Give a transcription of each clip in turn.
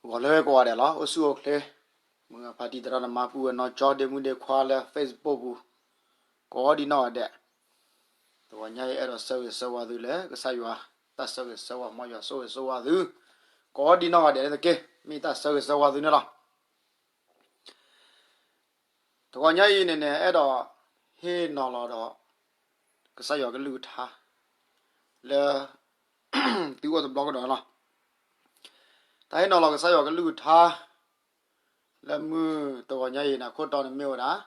ဂီၤလၢကိးဂၤဒဲးလီၤ, အိၣ်ဆူၣ်အိၣ်ချ့, မုၢ်ဂၤဖါတံၢ်သရၣ်သမါ ပုၢ်ဝဲၢ်နီၢ်ကၠီ ဒ့မုၣ်ဒ့ခွါလၢ Facebook ပူၤ ကိးဒံနီၢ်ဂၤဒဲး, တဂီၤညါအံၤအဲၣ်ဒိးဆၢဂ့ၤဆၢဝါသုလၢ ကစၢ်ယွၤတၢ်ဆၢဂ့ၤဆၢဝါ မ်ယွၤဆိၣ်ဂ့ၤဆိၣ်ဝါသု ကိးဒံနီၢ်ဂၤဒဲးန့ၣ်တက့ၢ်. မ့ၢ်တၢ်ဆၢဂ့ၤဆၢဝါသုန့ၣ်လီၤ. တဂီၤညါအံၤန့ၣ်န့ၣ် အဲၣ်ဒိးဟ့ၣ်နီၤလီၤဒီး ကစၢ်ယွၤကလုၢ်ကထါ လၢ သုအိၣ်တဘျီကဒီးလီၤ. တၢ်ဟ့ၣ်နီၤလီၤကစၢ်ယွၤကလုၢ်ကထါ လၢမုၢ်တဂီၤညါအံၤန့ၣ် အခိၣ်တီန့ၣ်မ့ၢ်ဝဲဒၣ်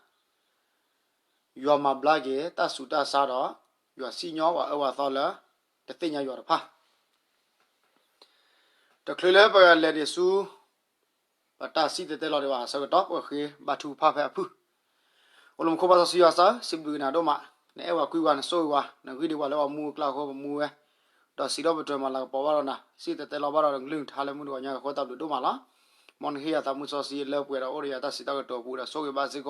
ယွၤမၤဘျါက့ၤတၢ်ဆူးတၢ်ဆါဒီး ယွၤစံၣ်ညီၣ်ပှၤအၢပှၤသီလၢ တသ့ၣ်ညါယွၤတဖၣ် တချုးလၢပကလဲၤဒံးဆူ ပတၢ်စံၣ်တဲၤတဲလီၤဒံးဘၣ်အဆၢကတီၢ် ပဃ့ဘါထုကဖၣ်ဖဲအဖုၣ်. အိၣ်လၢမူခိၣ်ပၢ်စီဆှံယွၤကစၢ်ဧၢ, စံးဘျုးက့ၤနၤဒိၣ်မး, နအဲၣ်ဝဲကွံဝဲ နဆိၣ်ဂ့ၤဝဲ, နဂံၢ်ဒံးဝဲလၢပှၤမူအကျါအဃိ ပမူဝဲ, ဒီးစံးထီၣ်ပတြၢၤမၤလၤကပီၤဘၣ်ဒီးနၤ, စံၣ်တဲၤတဲလီၤဘၣ်ဒီးနကလုၢ်နကထါလၢမုၢ်တဂီၤညါအဃိ တၢ်ဘျုးဒိၣ်မးလီၤ. မ်နဟ့ၣ်ယၤသးမုၢ်စီဆှံအလၢပှဲၤဒီး အိၣ်ဒီးယၤတၢ်စံးတၢ်ကတိၤအပူၤဒီး ဆိၣ်ဂ့ၤဘၣ်စ့ၢ်ကီး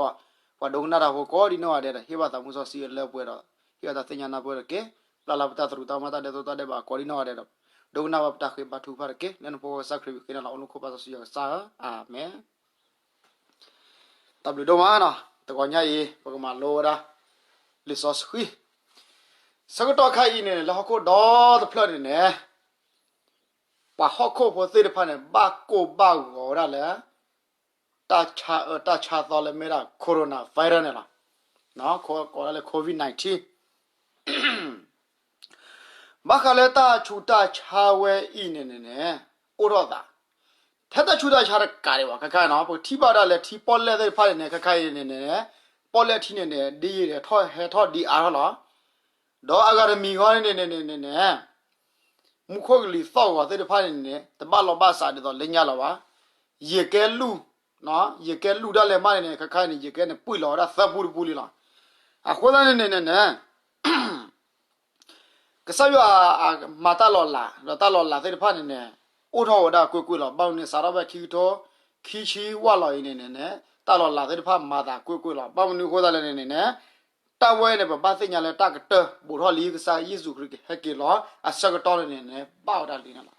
ပှၤဒိကနၣ်တၢ်ဖိကိးဒံနီၢ်ဂၤဒဲးဒီး ဟ့ၣ်ဘၣ်သးမုၢ်စီဆှံအလၢပှဲၤဒီး ဟ့ၣ်အီၤတၢ်သ့ၣ်ညါနၢ်ပၢၢ်တက့ၢ်. ပျၢ်လၢပတၢ်သရူးတၢ်ကမၣ် တၢ်ဒဲးသိးတၢ်ဒဲးဘးကိးဒံနီၢ်ဂၤဒဲးဒီး ဒိကနၣ်ဘၣ်ပတၢ်ဃ့ဘါထုကဖၣ်တက့ၢ်. လၢနဖိခွါကစၢ်ခရံာ်ဝံၤဃ့နၤလီၤ အိၣ်လၢမူခိၣ်ပၢ်စီဆှံယွၤကစၢ်ဧၢ, အၤမ့ၣ်. တၢ်ဘျုးဒိၣ်မးနီၤ, တဂီၤညါအံၤ ပကမၤလိဝဲဒၣ် လံာ်စီဆှံ ဆၢကတီၢ်ခါအံၤန့ၣ် လၢဟီၣ်ခိၣ်ဒီတဖျၢၣ်န့ၣ်န့ၣ် ပှၤဟီၣ်ခိၣ်ဖိသ့ၣ်တဖၣ်န့ၣ် ဘၣ်ကိၢ်ဘၣ်ဂီၤဝဲဒၣ်လၢ တၢ်ဆါအၢတၢ်ဆါသီလၢမ့ၢ်ဒၣ် coronavirus န့ၣ်လီၤ. ကိးဒၣ်လၢ COVID nineteen ဘၣ်ဃးလၢတၢ်ဆူးတၢ်ဆါဝဲအံၤန့ၣ်န့ၣ်န့ၣ် အိၣ်ထီၣ်သး ထဲတၢ်ဆူးတၢ်ဆါတကးဒံးဘၣ် ခဲခါနီၤ ပကထံၣ်ဘၣ်ဒၣ်လၢထံပီၣ်လဲၣ်သ့ၣ်တဖၣ်န့ၣ်န့ၣ် ခဲခါအံၤန့ၣ်န့ၣ် ပီၣ်လဲၣ်ထံန့ၣ်န့ၣ် ဒ်ယံာ်ထီၣ်ဟဲထီၣ်ဒ်အါထီၣ်လီၤ. ဒီးအဂၤတမံၤဃီန့ၣ်န့ၣ်န့ၣ်န့ၣ် မူခိၣ်ကလံၤသီၣ်ဂီၤသ့ၣ်တဖၣ်န့ၣ်န့ၣ် တဘၣ်လီၤဘၣ်စးဒ်သိးလၢညါလီၤဘၣ်. ယကဲလူၢ်, ယကဲလူၢ်ဒၣ်လဲာ်မးန့ၣ်န့ၣ် ခဲခါအံၤန့ၣ် ယကဲန့ၣ်ပှံၢ်လီၤဝဲဒၣ်သၢပူတပူလံလီၤ. အဃိသတးန့ၣ်န့ၣ်န့ၣ် ကစၢ်ယွၤမၤတၢ်လီၤလး ဒီးတၢ်လီၤလးသ့ၣ်တဖၣ်န့ၣ်န့ၣ် အိၣ်ထီၣ်ဝဲဒၣ်ကွ့ၢ်ကွ့ၢ်လီၤ. ဘၣ်မနုၤစးထီၣ်ဖဲခံကထိခံဆံဝၣ်လီၤအံၤန့ၣ်န့ၣ်န့ၣ် တၢ်လီၤလးသ့ၣ်တဖၣ်မၤသးကွ့ၢ်ကွ့ၢ်လီၤ. ဘၣ်မနုၤအဃိသတးလဲၣ်န့ၣ်န့ၣ် တၢ်ဝဲန့ၣ် ပဘၣ်သ့ၣ်ညါလၢတၢ်ကတၢၢ်ဘူးထီၣ်လံ ကစၢ်ယ့ၣ်ၡူးခရံာ်ကဟဲက့ၤလီၤအဆၢကတီၢ်န့ၣ်န့ၣ် ဘၣ်ဝဲဒၣ်လံန့ၣ်လီၤ.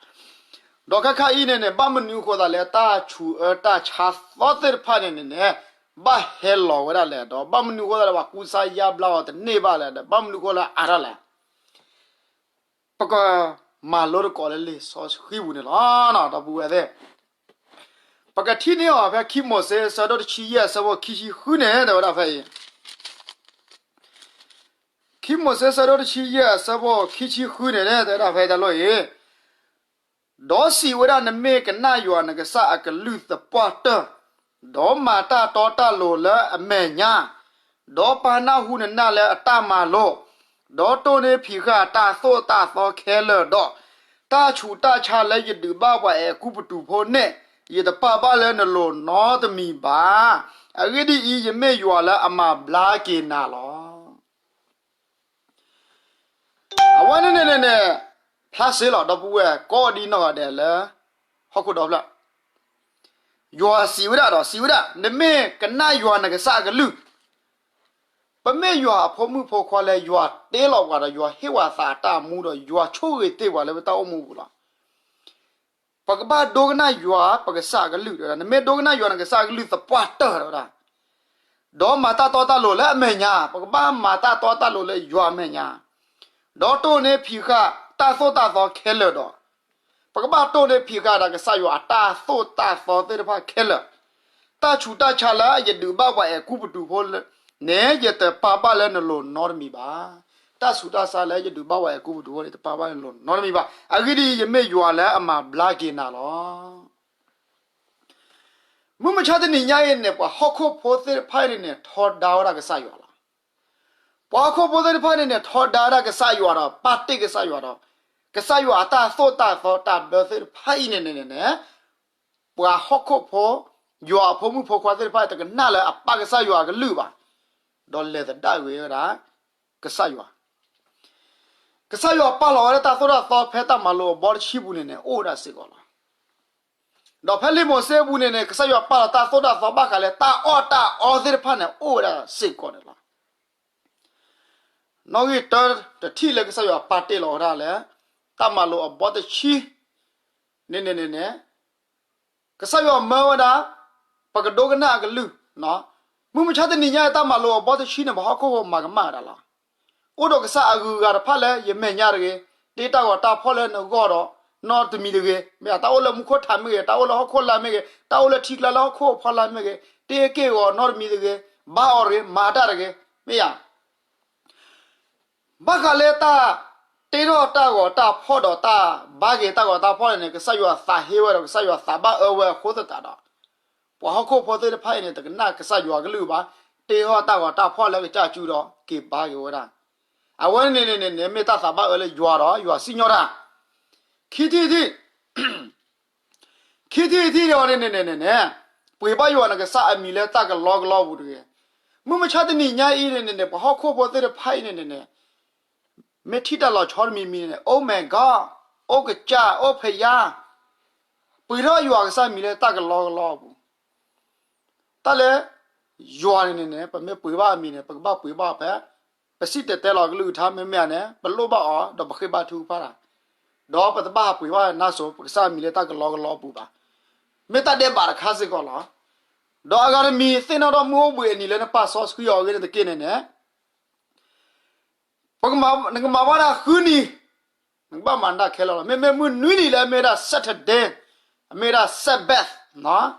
ဒီးခဲခါအံၤန့ၣ်န့ၣ် ဘၣ်မနုၤအဃိသတးလဲၣ် တၢ်ဆူးအၢတၢ်ဆါသီသ့ၣ်တဖၣ်န့ၣ်န့ၣ်န့ၣ် ဘၣ်ဟဲလီၤဝဲဒၣ်လဲၣ်ဒီး ဘၣ်မနုၤအဃိသတးလဲၣ် ပှၤကူစါယါဘျါအီၤတန့ၢ်ဘၣ်လဲၣ်ဒီး ဘၣ်မနုၤအဃိလၢအါထီၣ်လဲၣ် ပကမၤလိသကိးလၢလံာ်စီဆှံပူၤန့ၣ်လီၤ. ဒီပုၢ်ဝဲၢ်သ့ၣ်, ပကထံၣ်န့ၢ်အီၤဖဲခံမိၤၡ့ အဆၢဒိၣ်တဆံယဲၢ် အဆၢဖိခံဆံဃုန့ၣ် တဲဝဲဒၣ်ဖဲအံၤ, ခံမိၤၡ့ အဆၢဒိၣ်တဆံယဲၢ် အဆၢဖိခံဆံဃုန့ၣ် တဲဝဲဒၣ်ဖဲတၢ်လီၢ်အံၤ, ဒီးစံးဝဲဒၣ် နမ့ၢ်ကနၣ်ယွၤနကစၢ်အကလုၢ်သပှၢ်တၢၢ်, ဒီးမၤတၢ်တီတၢ်လိၤလၢအမဲာ်ညါ, ဒီးပာ်နၢ်ဟူနနၢ်လၢအတၢ်မၤလိာ်, ဒီးတိၢ်န့ၢ်ဖံးဃာ်တၢ်သိၣ်တၢ်သီခဲလၢာ်ဒီး, တၢ်ဆူးတၢ်ဆါလၢယဒုးဘၣ်ပှၤအဲၤကူပတူးဖိန့ၣ်, ယတပာ်ဘၣ်လၢနလိၤနီတမံၤဘၣ်. အဂ့ၢ်ဒ်အံၤ, ယမ့ၢ်ယွၤလၢအမၤဘျါက့ၤနၤလီၤ. အဝဲန့ၣ်န့ၣ်န့ၣ်န့ၣ် ဖျါစ့လီၤ ဒီပုၢ်ဝဲၢ်ကိးဒံနီၢ်ဂၤဒဲးလၢ ဟီၣ်ခိၣ်ဒီဖျၢၣ်, ယွၤစံးဝဲဒၣ်ဒီး စံးဝဲဒၣ် နမ့ၢ်ကနၣ်ယွၤနကစၢ်အကလုၢ်, ပမ့ၢ်ယွၤအဖိမုၣ်ဖိခွါလၢယွၤတ့လီၤပှၤဒီး ယွၤဟ့ၣ်ဝဲသးအတၢ်မူဒီး ယွၤဆိၣ်ဂ့ၤတ့ၢ်ပှၤလၢပတၢ်အိၣ်မူပူၤလီၤ. ပကဘၣ်ဒိကနၣ်ယွၤပကစၢ်အကလုၢ်, နမ့ၢ်ဒိကနၣ်ယွၤနကစၢ်အကလုၢ်သပှၢ်တၢၢ်ဝဲဒၣ်, ဒီးမၤတၢ်တီတၢ်လိၤလၢအမဲာ်ညါ, ပကဘၣ်မၤတၢ်တီတၢ်လိၤလၢယွၤအမဲာ်ညါ, ဒီးတိၢ်န့ၢ်ဖံးဃာ်တၢ်သိၣ်တၢ်သီခဲလၢာ်ဒီး, ပကဘၣ်တိၢ်န့ၢ်ဖံးဃာ်ဒီးကစၢ်ယွၤအတၢ်သိၣ်တၢ်သီသ့ၣ်တဖၣ်ခဲလၢာ်, တၢ်ဆူးတၢ်ဆါလၢယဒုးဘၣ်ပှၤအဲၤကူပတူးဖိန့ၣ် ယတပာ်ဘၣ်လၢနလိၤနီတမံၤဘၣ်. တၢ်ဆူးတၢ်ဆါလၢယဒုးဘၣ်ပှၤအဲၤကူပတူးဖိန့ၣ် တပာ်ဘၣ်လၢနလိၤနီတမံၤဘၣ်. အဂ့ၢ်ဒ်အံၤ, ယမ့ၢ်ယွၤလၢအမၤဘျါက့ၤနၤလီၤ. မုၢ်မဆါတနံၤညါအံၤန့ၣ် ပှၤဟီၣ်ခိၣ်ဖိသ့ၣ်တဖၣ်အံၤန့ၣ်န့ၣ် ထီဒါဝဲဒၣ်ကစၢ်ယွၤလီၤ. ပှၤဟီၣ်ခိၣ်ဖိသ့ၣ်တဖၣ်န့ၣ်န့ၣ် ထီဒါဝဲဒၣ်ကစၢ်ယွၤဒီး ပာ်တ့ၢ်ကစၢ်ယွၤဒီး ကစၢ်ယွၤအတၢ်သိၣ်တၢ်သီတၢ်ဘျၢသ့ၣ်တဖၣ်အံၤန့ၣ်န့ၣ်န့ၣ် ပှၤဟီၣ်ခိၣ်ဖိ ယွၤအဖိမုၣ်ဖိခွါသ့ၣ်တဖၣ် တကနၣ်လၢအပာ်ကစၢ်ယွၤအကလုၢ်ဘၣ်, ဒီးလဲၤသဒၣ်ဂ့ၤဝဲဒၣ် ကစၢ်ယွၤ ကစၢ်ယွၤပာ်လီၤဝဲဒၣ်တၢ်သိၣ်တၢ်သီဖဲတၢ်မၤလိာ်အဘီတဆံပူၤန့ၣ်န့ၣ် အိၣ်ဝဲဒၣ်စ့ၢ်ကီးလီၤ. ဒီးဖဲလံာ်မိၤၡ့အပူၤန့ၣ်န့ၣ် ကစၢ်ယွၤပာ်လီၤတၢ်သိၣ်တၢ်သီဘၣ်ဃးလၢတၢ်အီၣ်တၢ်အီသ့ၣ်တဖၣ်န့ၣ် အိၣ်ဝဲဒၣ်စ့ၢ်ကီးန့ၣ်လီၤ. နီၣ်ဂံၢ်တၢတထံၣ်လၢကစၢ်ယွၤပာ်တ့ၢ်လီၤဝဲဒၣ်လၢ တၢ်မၤလိာ်အဘီတဆံန့ၣ်န့ၣ်န့ၣ်န့ၣ် ကစၢ်ယွၤမၢဝဲဒၣ် ပကဒိကနၣ်အကလုၢ်, မုၢ်မဆါတနံၤညါအံၤ တၢ်မၤလိာ်အဘီတဆံန့ၣ် ပှၤဟီၣ်ခိၣ်ဖိမၤကမၣ်ဝဲဒၣ်လီၤ. အိၣ်ဒီးကစၢ်အဂုၤအဂၤတဖၣ်လၢယမဲာ်ညါတဂ့ၤ, တ့တၢ်ဂီၤတၢ်ဖီၣ်လၢနဂီၢ်ဒီး နီတမံၤတဂ့ၤ, မ့ၢ်ဧါ, တၢ်အိၣ်လၢမူခိၣ်ထးမ့ၢ်ဂ့ၤ, တၢ်အိၣ်လၢဟီၣ်ခိၣ်လာ်မ့ၢ်ဂ့ၤ, တၢ်အိၣ်လၢထံကျါလၢဟီၣ်ခိၣ်အဖီလာ်မ့ၢ်ဂ့ၤ, တ့က့ၢ်ဂီၤနီတမံၤတဂ့ၤ, ဘါအီၤတဂ့ၤ, မၤတၢ်တဂ့ၤ, မ့ၢ်ဧါ. ဘၣ်ဃးလၢတၢ်တ့ထီၣ်တၢ်ဂီၤတၢ်ဖီၣ်ဒီးတၢ်ဘါက့ၤတၢ်ဂီၤတၢ်ဖီၣ်န့ၣ်န့ၣ် ကစၢ်ယွၤသးဟ့ဝဲဒီး ကစၢ်ယွၤသးဘၣ်အၢဝဲအဃိသတးဒီး ပှၤဟီၣ်ခိၣ်ဖိသ့ၣ်တဖၣ်အံၤန့ၣ် တကနၣ်ကစၢ်ယွၤအကလုၢ်ဘၣ်, တ့ထီၣ်တၢ်ဂီၤတၢ်ဖီၣ်လၢကစၢ်စုဒီးက့ၤဘါက့ၤဝဲဒၣ်. အဝဲန့ၣ်န့ၣ်န့ၣ်န့ၣ် မ့ၢ်တၢ်သးဘၣ်အၢလၢယွၤဒီး ယွၤစံၣ်ညီၣ်တၢ် ခံထံၣ်တထံၣ် ခံထံၣ်တထံၣ်ဒီးန့ၣ်န့ၣ်န့ၣ်န့ၣ် ပှ့ၤဘၣ်ယွၤနကစၢ်အမံၤလၢတၢ်ကလီကလီပူၤတဂ့ၤ. မုၢ်မဆါတနံၤညါအံၤန့ၣ်န့ၣ်န့ၣ် ပှၤဟီၣ်ခိၣ်ဖိသ့ၣ်တဖၣ်အံၤန့ၣ်န့ၣ်န့ၣ် မ့ၢ်ထံၣ်တၢ်လီၤဆီတမံၤမံၤန့ၣ် Oh my God, အိၣ်ကစၢ်, အိၣ်ဖယါ, ပှ့ၤထီၣ်ယွၤကစၢ်မံၤလၢတၢ်ကလီကလီအပူၤ တၢ်လၢ ယွၤန့ၣ်န့ၣ်န့ၣ် ပမ့ၢ်ပှ့ၤဘၣ်အမံၤန့ၣ် ပကဘၣ်ပှ့ၤဘၣ်အီၤဖဲ ပစံၣ်တဲၤတဲလီၤကလုၢ်ကထါ မ့မ့ၢ်ဧါန့ၣ် ပလိၣ်ဘၣ်အီၤ ဒီးပဃ့ဘါထုကဖၣ်တၢ်, ဒီးပတဘၣ်ဟးပှ့ၤဘၣ်နါစိၤ ပကစၢ်မံၤလၢတၢ်ကလီကလီအပူၤဘၣ်. မ့ၢ်တၢ်ဒဲးဘးတခါစ့ၢ်ကီးလီၤ. ဒီးအဂၤတမံၤ သ့ၣ်နီၣ်ထီၣ်မုၢ်အိၣ်ဘှံးအနံၤလၢနပာ်စီဆှံအီၤအဂ့ၢ်န့ၣ်တက့ၢ်န့ၣ်န့ၣ် နကမၤဝဲဒၣ်ဃုနံၤ, နကဘၣ်မၤတၢ်ခဲလၢာ်လီၤ. မ့မ့ၢ်မုၢ်နွံနံၤလၢအမ့ၢ်ဝဲဒၣ် Saturday, အမ့ၢ်ဝဲဒၣ် Sabbath,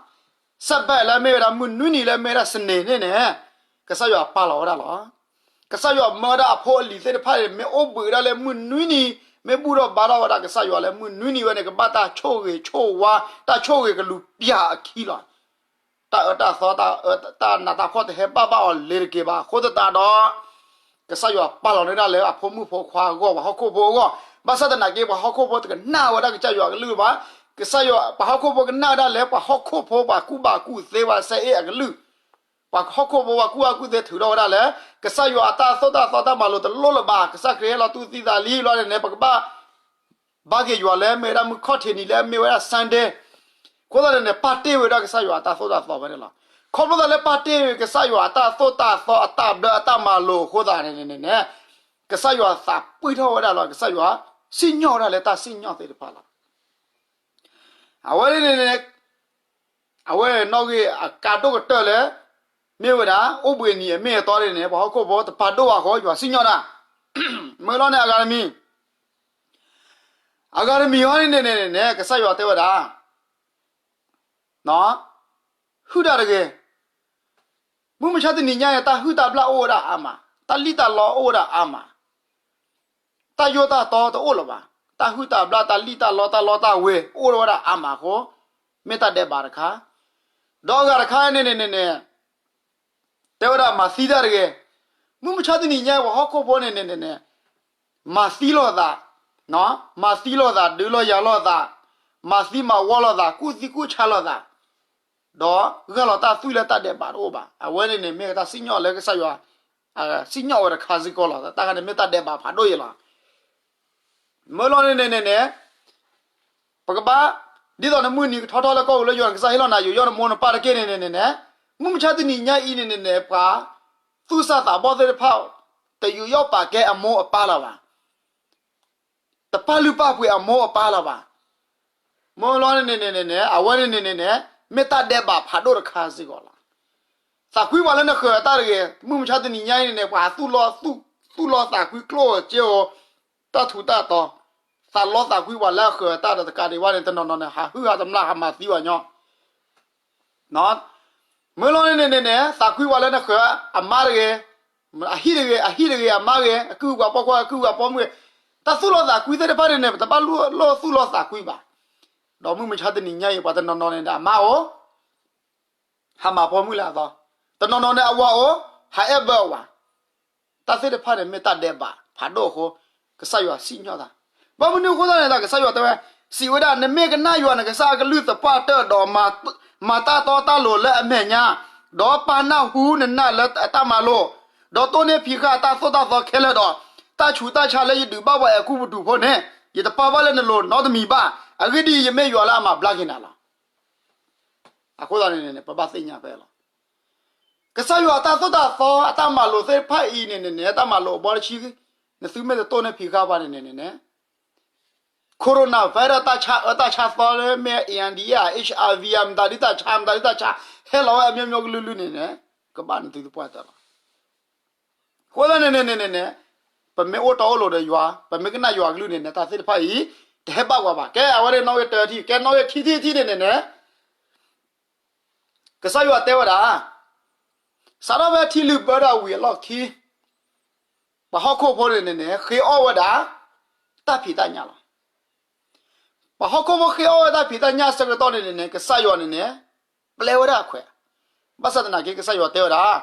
Sabbath လၢအမ့ၢ်ဝဲဒၣ်မုၢ်နွံနံၤလၢအမ့ၢ်ဝဲဒၣ် စနေ န့ၣ်န့ၣ် ကစၢ်ယွၤပာ်လီၤဝဲဒၣ်လီၤ. ကစၢ်ယွၤမၢဝဲဒၣ်အဖိအလံၤသ့ၣ်တဖၣ်န့ၣ် မ့ၢ်အိၣ်ဘှံးဒၣ်လၢမုၢ်နွံနံၤ, မ့ၢ်ဘူၣ်ထီၣ်ဘါထီၣ်ဝဲဒၣ်ကစၢ်ယွၤလၢမုၢ်နွံနံၤဝဲန့ၣ် ကဘၣ်တၢ်ဆိၣ်ဂ့ၤဆိၣ်ဝါ, တၢ်ဆိၣ်ဂ့ၤကလူၤပျၢ်အခံလီၤ. တၢ်အၢတၢ်သီ, တၢ်အၢ, တၢ်နးတၢ်ဖှီၣ်တဟဲဘၣ်ဘၣ်အီၤလ့ၤတက့ၤဘၣ်. အဃိသတးဒီး ကစၢ်ယွၤပာ်လီၤန့ၢ်ဒၣ်လၢအဖိမုၣ်ဖိခွါအဂီၢ် ပှၤဟီၣ်ခိၣ်ဖိအဂီၢ်, ဘၣ်ဆၣ်သနာ်က့ ပှၤဟီၣ်ခိၣ်ဖိတကနၣ်ဝဲဒၣ်ကစၢ်ယွၤအကလုၢ်ဘၣ်. ကစၢ်ယွၤ, ပှၤဟီၣ်ခိၣ်ဖိကနၣ်ဝဲဒၣ်လၢ ပှၤဟီၣ်ခိၣ်ဖိပှၤကူၣ်ဘၣ်ကူၣ်သ့ဝဲစဲအ့ၣ်အကလုၢ်, ပှၤဟီၣ်ခိၣ်ဖိပှၤကူၣ်ဘၣ်ကူၣ်သ့ထုးထီၣ်ဝဲဒၣ်လၢ ကစၢ်ယွၤအတၢ်သိၣ်တၢ်သီတၢ်မၤလိာ်တလိၣ်လၢၤဘၣ်. ကစၢ်ခရံာ်ဟဲလီၤတူၢ်သံသးလံဘျီန့ၣ်န့ၣ် ပကဘၣ် ဘါက့ၤယွၤလၢအမ့ၢ်ဝဲဒၣ်မုၢ်ခီၣ်ထံးနံၤလၢအမ့ၢ်ဝဲဒၣ် Sunday. အဃိသတးန့ၣ်န့ၣ် ပာ်တ့ၢ်ဝဲဒၣ်ကစၢ်ယွၤအတၢ်သိၣ်တၢ်သီဖဲန့ၣ်လီၤ. ခီဖျိသးလၢပာ်တ့ၢ်ကစၢ်ယွၤအတၢ်သိၣ်တၢ်သီအတၢ်ဘျၢအတၢ်မၤလိာ်အဃိသတးန့ၣ်န့ၣ်န့ၣ် ကစၢ်ယွၤသးပှံၢ်ထီၣ်ဝဲဒၣ်လီၤ. ကစၢ်ယွၤစံၣ်ညီၣ်ဝဲဒၣ်လၢတၢ်စံၣ်ညီၣ်သ့ၣ်တဖၣ်လီၤ. အဝဲန့ၣ်န့ၣ် အဝဲနီၣ်ဂံၢ်အကါဒိၣ်ကတၢၢ်လၢ မ့ၢ်ဝဲဒၣ် အိၣ်ဘှံးနံၤအမ့ၢ်အတီန့ၣ်န့ၣ် ပှၤဟီၣ်ခိၣ်ဖိတပာ်ဒိၣ်ဘၣ်အဃိ ယွၤစံၣ်ညီၣ်တၢ်. မ့ၢ်လီၤန့ၣ် အဂၤတမံၤ, အဂၤတမံၤဟီန့ၣ်န့ၣ်န့ၣ် ကစၢ်ယွၤတဲဝဲဒၣ် ဟုၣ်တၢ်တဂ့ၤ. မုၢ်မဆါတနံၤညါအံၤ တၢ်ဟုၣ်တၢ်ဘျၣ်အိၣ်ဝဲဒၣ်အါမး, တၢ်လံၣ်တၢ်လီအိၣ်ဝဲဒၣ်အါမး, တၢ်ယိၣ်တၢ်တီတအိၣ်လၢၤဘၣ်. တၢ်ဟုၣ်တၢ်ဘျၣ် တၢ်လံၣ်တၢ်လီ တၢ်လီတၢ်ဝ့ၤ အိၣ်ဝဲဒၣ်အါမးအဃိ မ့ၢ်တၢ်ဒဲးဘးတခါ. ဒီးအဂၤတခါန့ၣ်န့ၣ်န့ၣ် တဲဝဲဒၣ်မၤသံတၢ်တဂ့ၤ. မုၢ်မဆါတနံၤညါအံၤ ပှၤဟီၣ်ခိၣ်ဖိန့ၣ်န့ၣ်န့ၣ် မၤသံလိာ်သး, မၤသံလိာ်သး ဒုးလိာ်ယၤလိာ်သး, မၤသံမၤဝီလိာ်သး ကူၣ်သံကူၣ်ဆါလိာ်သး, ဒီးဂၢ်လီၤတၢ်သွံၣ်လၢတၢ်ဒဲးဘးတအိၣ်ဘၣ်. အဝဲန့ၣ်န့ၣ် မ့ၢ်တၢ်စံၣ်ညီၣ်လၢကစၢ်ယွၤ စံၣ်ညီၣ်ဝဲတခါစ့ၢ်ကီးလီၤ. တၢ်ခါန့ၣ်မ့ၢ်တၢ်ဒဲးဘးဖးဒိၣ်အံၤလီၤ. မ့ၢ်လီၤန့ၣ်န့ၣ်န့ၣ်န့ၣ် ပကဘၣ် ဒ်သိးနမုၢ်နံၤကထီထီၣ်လၢကီၢ်ပူၤလၢယွၤနကစၢ်ဟ့ၣ်လီၤနၤ ယူးယီၣ်နမိၢ်နပၢ်တက့ၢ်န့ၣ်န့ၣ်န့ၣ်န့ၣ် မုၢ်မဆါတနံၤညါအံၤန့ၣ်န့ၣ်န့ၣ် ပှၤသူၣ်စၢ်သးဘီၣ်သ့ၣ်တဖၣ် တယူးယီၣ်ပာ်ကဲအမိၢ်အပၢ်လၢၤဘၣ်. တပာ်လုၢ်ပာ်ပှ့ၤအမိၢ်အပၢ်လၢၤဘၣ်. မ့ၢ်လီၤန့ၣ်န့ၣ်န့ၣ် အဝဲန့ၣ်န့ၣ်န့ၣ် မ့ၢ်တၢ်ဒဲးဘးဖးဒိၣ်တခါစ့ၢ်ကီးလီၤ. သးကွံပှၤလၢနဃၢၤအတၢ်တဂ့ၤ, မုၢ်မဆါတနံၤညါအံၤန့ၣ်န့ၣ် ပှၤသူၣ်လီၤသူၣ်, သူၣ်လီၤသးကွံကျိၣ်ဧိၤစ့ဧိၤ တၢ်ထူးတၢ်တီၤ, သးလီသးကွံပှၤလၢအဃၢၤအတၢ်ဒီးတကးဒံးဘၣ်န့ၣ် တနီၤနီၤန့ၣ် ဟးဟုၣ်ဟးတမျၢ်ဟးမၤသံပှၤညီ မ့ၢ်လီၤန့ၣ်န့ၣ်န့ၣ် သးကွံပှၤလၢနဃၢၤအမါတဂ့ၤ, အဟံၣ်တဂ့ၤ, အဟံၣ်တဂ့ၤ, အမါဂ့ၤ, အကုၢ်ပှၤပိာ်ခွါ, အကုၢ်ပှၤပိာ်မုၣ်ဂ့ၤ, တၢ်သူၣ်လီၤသးကွံသ့ၣ်တဖၣ်န့ၣ်န့ၣ် ပတဘၣ်လိၣ်သူၣ်လီၤသးကွံဘၣ်. ဒီးမုၢ်မဆါတနံၤညါအံၤ ပှၤတနီၤနီၤန့ၣ် အမါအိၣ် ဟးမၤပိာ်မုၣ်လၢအသီ, တနီၤနီၤန့ၣ် အဝၤအိၣ် ဟးအဲၣ်ဘၢအဝၤ, တၢ်သ့ၣ်တဖၣ်န့ၣ် မ့ၢ်တၢ်ဒဲးဘးဖးဒိၣ်အဃိ ကစၢ်ယွၤစံၣ်ညီၣ်တၢ်. ဘၣ်မနုၤအဃိသတးန့ၣ် ကစၢ်ယွၤတဲဝဲ, စံးဝဲဒၣ်, နမ့ၢ်ကနၣ်ယွၤနကစၢ်အကလုၢ်သပှၢ်တၢၢ်ဒီး မၤတၢ်တီတၢ်လိၤလၢအမဲာ်ညါ, ဒီးပာ်နၢ်ဟူနနၢ်လၢအတၢ်မၤလိာ်, ဒီးတိၢ်န့ၢ်ဖံးဃာ်အတၢ်သိၣ်တၢ်သီခဲလၢာ်ဒီး, တၢ်ဆူးတၢ်ဆါလၢယဒုးဘၣ်ပှၤအဲၤကူပတူးဖိန့ၣ် ယတပာ်ဘၣ်လၢနလိၤနီတမံၤဘၣ်. အဂ့ၢ်ဒ်အံၤ, ယမ့ၢ်ယွၤလၢအမၤဘျါက့ၤနၤလီၤ. အဃိသတးန့ၣ်န့ၣ် ပဘၣ်သ့ၣ်ညါဖဲလီၤ. ကစၢ်ယွၤအတၢ်သိၣ်တၢ်သီအတၢ်မၤလိာ်သ့ၣ်တဖၣ်အံၤန့ၣ်န့ၣ်န့ၣ် တၢ်မၤလိာ်အဘီတဆံ, နသုမ့ၢ်တတိၢ်န့ၢ်ဖံးဃာ်ပှၤန့ၣ်န့ၣ်န့ၣ်န့ၣ် coronavirus တၢ်ဆါအၢတၢ်ဆါသီလၢမ့ၢ် AIDS ဧါ HIV ဧါ မတၤဒုတၢ်ဆါ မတၤဒုတ�ၢ်ဆါ ဟဲလီၤဝဲအမျိုးမျိုးကလုာ်လုာ်န့ၣ်န့ၣ် ကဘၣ်နသုသပှၢ်တၢၢ်လီၤ. အဃိသတးန့ၣ်န့ၣ်န့ၣ်န့ၣ် ပမ့ၢ်အိၣ်တီအိၣ်လိၤဒီးယွၤ ပမ့ၢ်ကနၣ်ယွၤကလုၢ်န့ၣ်န့ၣ် တၢ်သ့ၣ်တဖၣ်အံၤ တဟဲဘၣ်ပှၤဘၣ်. ကဲ အဝဲန့ၣ်နီၣ်ဂံၢ်တၢထံၣ် ကဲနီၣ်ဂံၢ်ခံထံၣ်ထံၣ်န့ၣ်န့ၣ်န့ၣ် ကစၢ်ယွၤတဲဝဲဒၣ် စးထီၣ်ဖဲထံလုာ်ဘၢတၢ်ဝံၤအလီၢ်ခံ ပှၤဟီၣ်ခိၣ်ဖိန့ၣ်န့ၣ်န့ၣ် ဃ့အီၣ်ဝဲဒၣ် တၢ်ဖံးတၢ်ညၣ်လီၤ. ပှၤဟီၣ်ခိၣ်ဖိဃ့အီၣ်ဝဲတၢ်ဖံးတၢ်ညၣ်ဆၢကတီၢ်န့ၣ်န့ၣ်န့ၣ် ကစၢ်ယွၤန့ၣ်န့ၣ် ပျဲဝဲဒၣ်အခွဲး. ဘၣ်ဆၣ်သနာ်က့ ကစၢ်ယွၤတဲဝဲဒၣ်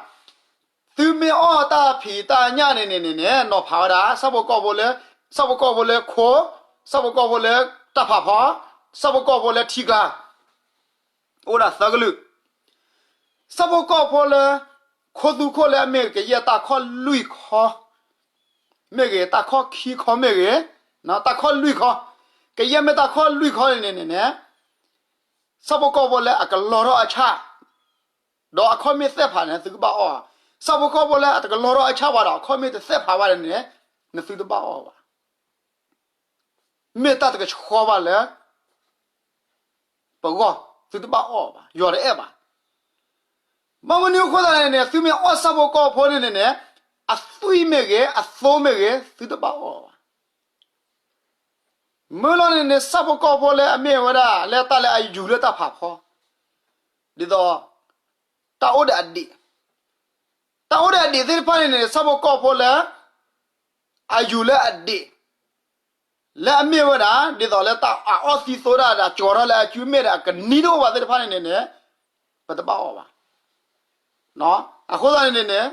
သုမ့ၢ်အီၣ်တၢ်ဖံးတၢ်ညၣ်န့ၣ်န့ၣ်န့ၣ်န့ၣ် နီၤဖးဝဲဒၣ် ဆၣ်ဖိကီၢ်ဖိလၢ ဆၣ်ဖိကီၢ်ဖိလၢခိ, ဆၣ်ဖိကီၢ်ဖိလၢတၢ်ဖးဖီ, ဆၣ်ဖိကီၢ်ဖိလၢထံကျါ အိၣ်ဒၣ်သၢကလုာ်, ဆၣ်ဖိကီၢ်ဖိလၢ ခိသူခိၣ်လၢအမ့ၢ်ကယဲၢ်တၢ်ခီၣ်လွံၢ်ခီ မ့ၢ်ဂ့ၤ, တၢ်ခီၣ်ခံခီမ့ၢ်ဂ့ၤ, တၢ်ခီၣ်လွံၢ်ခီ, ကယဲၢ်မ့ၢ်တၢ်ခီၣ်လွံၢ်ခီန့ၣ်န့ၣ်န့ၣ် ဆၣ်ဖိကီၢ်ဖိလၢအကလီထီၣ်အဆၣ် ဒီးအခီၣ်မ့ၢ်သဲၣ်ဖးန့ၣ် သုကဘၣ်အီၣ်ဧါ. ဆၣ်ဖိကီၢ်ဖိလၢအတကလီထီၣ်အဆၣ်ဘၣ်ဒီး အခီၣ်မ့ၢ်တသဲၣ်ဖးဘၣ်န့ၣ်န့ၣ် နသုတဘၣ်အီၣ်ဘၣ်. မ့ၢ်တၢ်တကဆှီဘၣ်လၢ ပဂီၢ် သုတဘၣ်အီၣ်ဘၣ်, ယွၤတအဲၣ်ဘၣ်. ဘၣ်မနုၤအဃိသတးန့ၣ်န့ၣ် သုမ့ၢ်အီၣ်ဆၣ်ဖိကီၢ်ဖိန့ၣ်န့ၣ်န့ၣ် အသွံၣ်မ့ၢ်ဂ့ၤ အသိမ့ၢ်ဂ့ၤ သုတဘၣ်အီၣ်ဘၣ်. မုၢ်လီၤန့ၣ်န့ၣ် ဆၣ်ဖိကီၢ်ဖိလၢအမ့ၢ်ဝဲဒၣ် လၢတၢ်လၢအယူၤလၢတၢ်ဖးဖီ, ဒ်သိး တၢ်အိၣ်ဒီးအဒံး, တၢ်အိၣ်ဒီးအဒံးသ့ၣ်တဖၣ်န့ၣ်န့ၣ် ဆၣ်ဖိကီၢ်ဖိလၢ အယူၤလၢအဒံး လၢအမ့ၢ်ဝဲဒၣ် ဒ်သိးလၢတၢ်အအီၣ်သံသိတၢ်ဒီး ကၠီၤထီၣ်လၢအစုမ့ၢ်ဒီး အကနံတအိၣ်ဘၣ်သ့ၣ်တဖၣ်န့ၣ်န့ၣ်န့ၣ် ပတဘၣ်အီၣ်ဘၣ်. အဃိသတးန့ၣ်န့ၣ်န့ၣ်